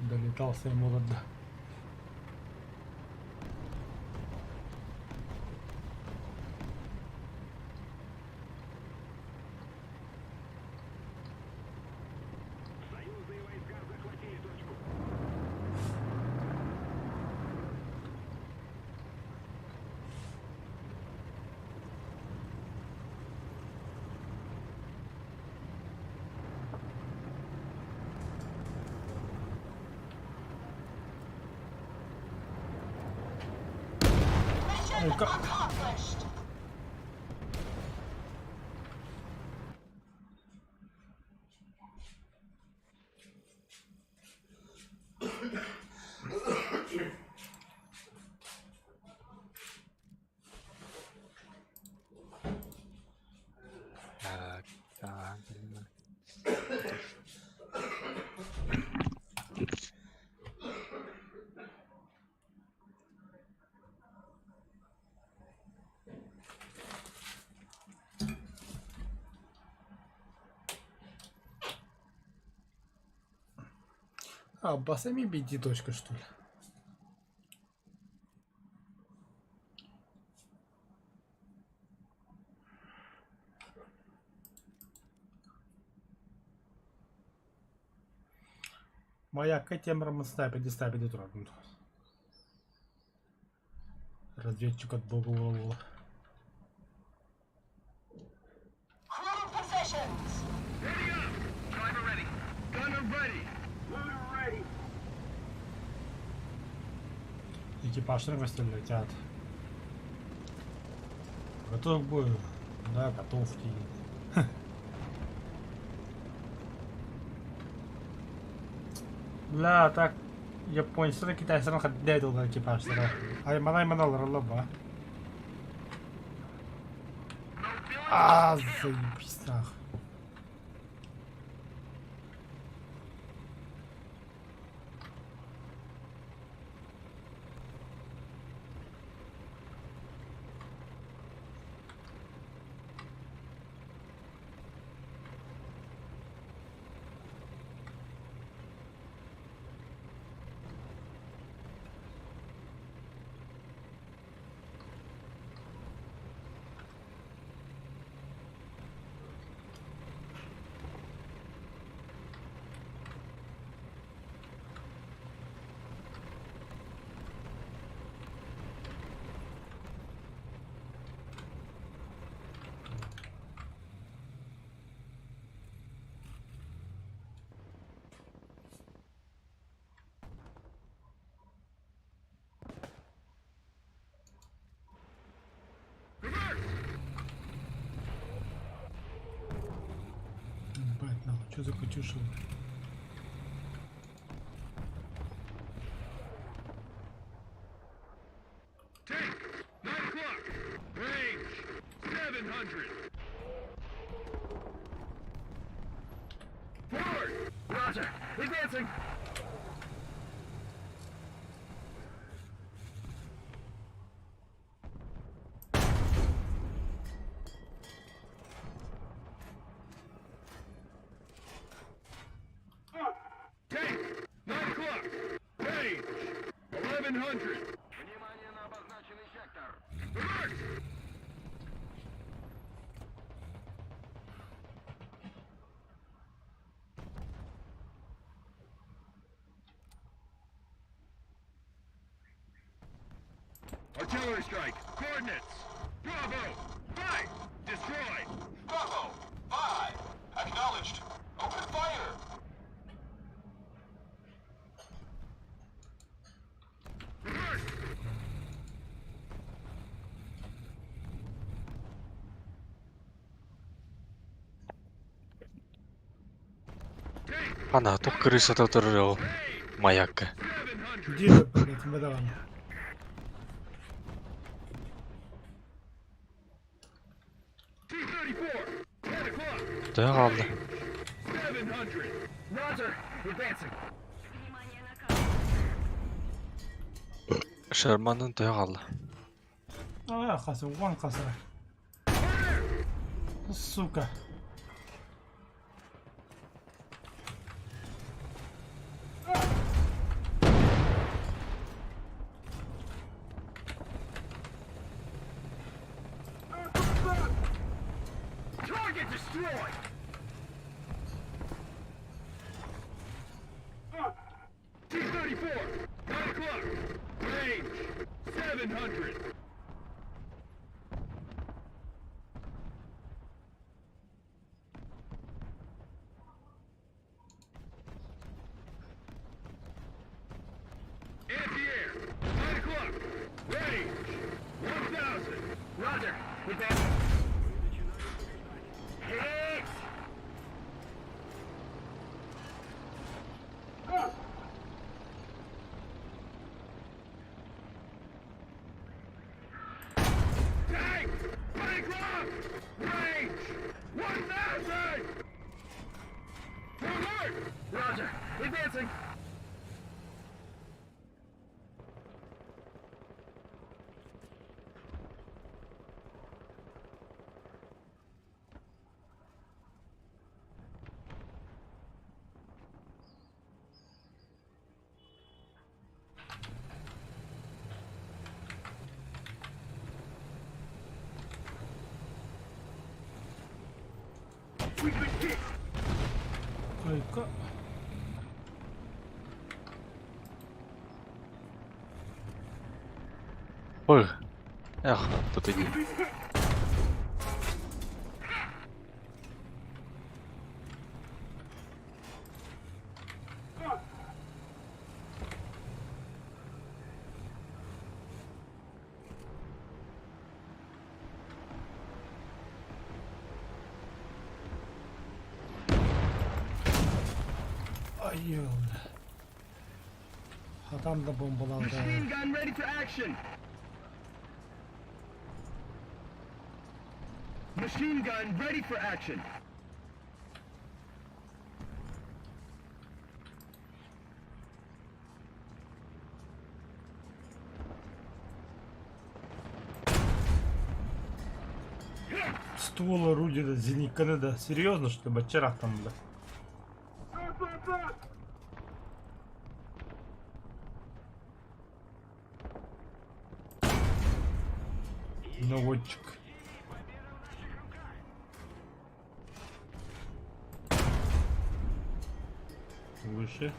Долетался ему до. Союзные войска захватили точку. Mission Ой, как- accomplished. Так, так, блин. А, басами беди точка, что ли? Моя Катемра снайпер, снайпер, Разведчик от бога уловила. Crew positions. Ready up. Driver ready. Gunner ready. Loader ready. Экипаж рыбы летят. Готов к бою? Да, готов. Бля, так японцы, китайцы, ходят экипаж. Ай, манай манал ролоба. А, заебись нахуй. Блять, нахуй, что за Катюша? Tank, 9 o'clock. Range, 700. Forward! Roger, advancing! Tank, 9 o'clock. Range, 1100. Внимание на обозначенный сектор. Reverse! Artillery strike. Coordinates. Bravo. 5. Destroy. Bravo! 5! Acknowledged! Open fire! Reverse. Tank. Ана, тух крыса турар маякка. 700. Где, блять, мадам? T-34. 10 o'clock. Төһө хаалла? 700. Roger. Advancing. Внимание на карту. Шерманын төһө хаалла? А, хаса, вон хаса. Сука. Target destroyed. T-34. 9 o'clock. Range. 700. Anti-air. 9 o'clock. Range. 1,000. Roger. Advance. Hit! Tank! Tank lock! Range! 1,000! Alert! Roger. Advancing. We've been hit! Койка. Ой. Эх, тут иди. Ай, ёлда. Адам да бомбаланды. Machine gun ready for action! Machine gun ready for action! Ствол орудия, да, зенитка, да. Серьезно, что ли, бачарах там, бля? Наводчик. Выше.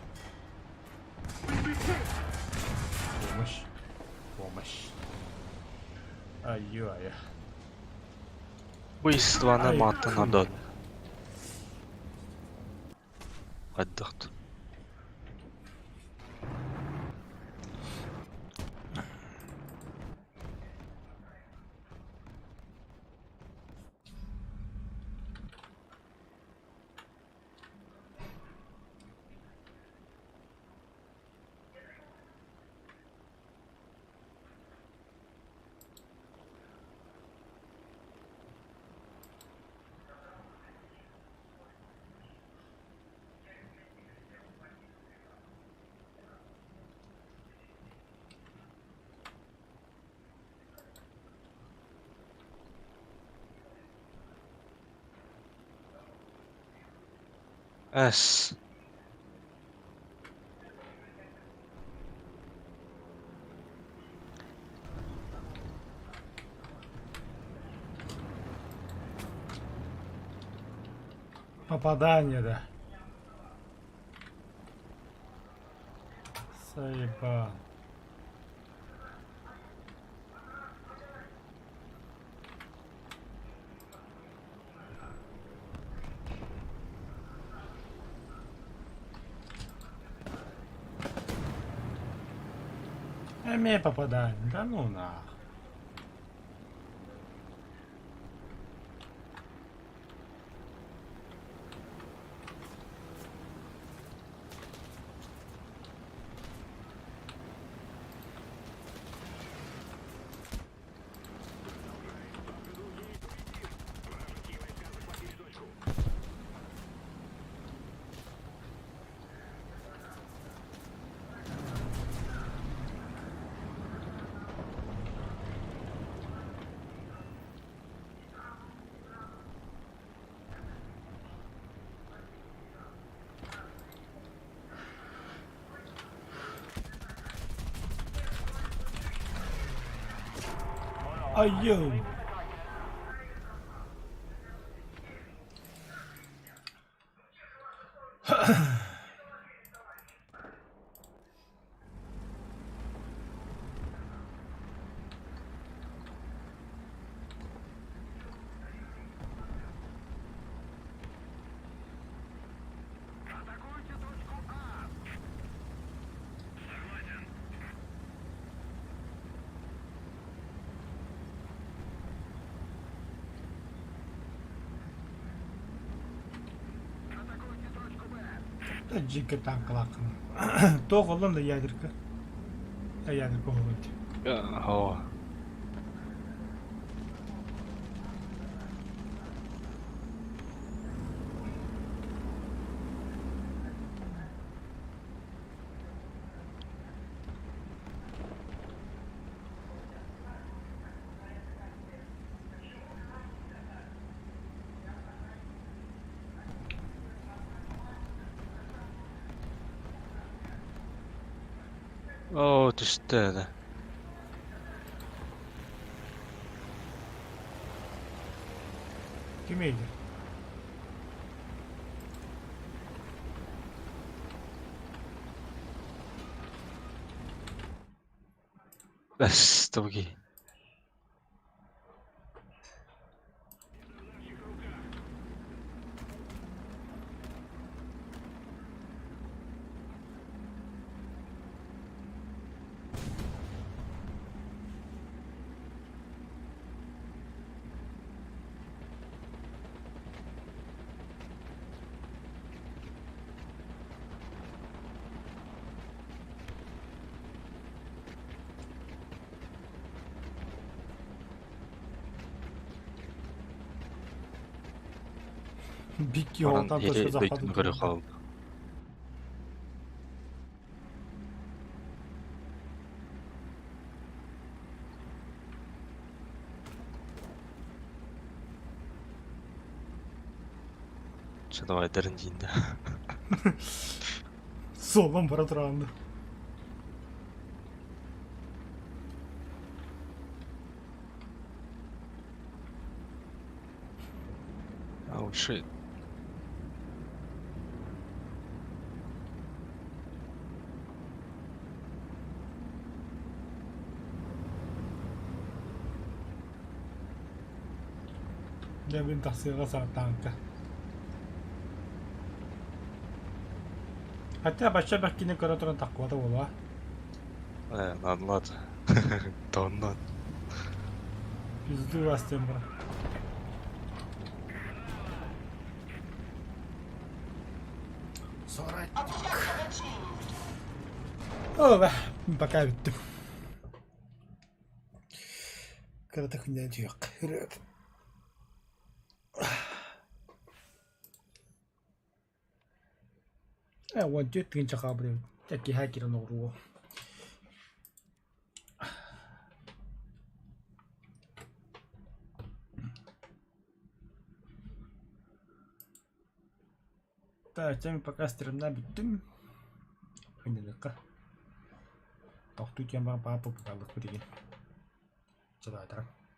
Помощь. Помощь. Ай-яй. Убийство Ай, маттан дод. Отдохт. Эс. Попадание, да. Заебал. Эмиэ попадание, да ну нах. Айыы! Дьиҥкэ тааҥкалааххын. Туох оллон да ядерка. Ядерка оһолун Оо. Оо, түстэ да. Ким эйдир? Эс, туги. Бикки Баран оҕотон ири точка захвата дойдуну көрө хаалла. Чэ, давай дэрин диин да. Суоллан бара тураҕын Oh shit. Дьэ мин тахсыаҕа саатаанка. Хотя бачча бэккини көрө туран таххыбата буолуо. Э, ладно, ладно. Тоннан. Пизду вас тем бра. Objective achieved. О, пока бүттүм. Кырата күннэн түйэк. Э, уон түөрт тыһыынча хаалбыт эбит. Киэһэ киирэн оҕуруо. Так, тем пока стримна бүттүм. Хынньаныахха. Тохтуу диэн баран паапа бытааллыкпыт игин. Чалаатара.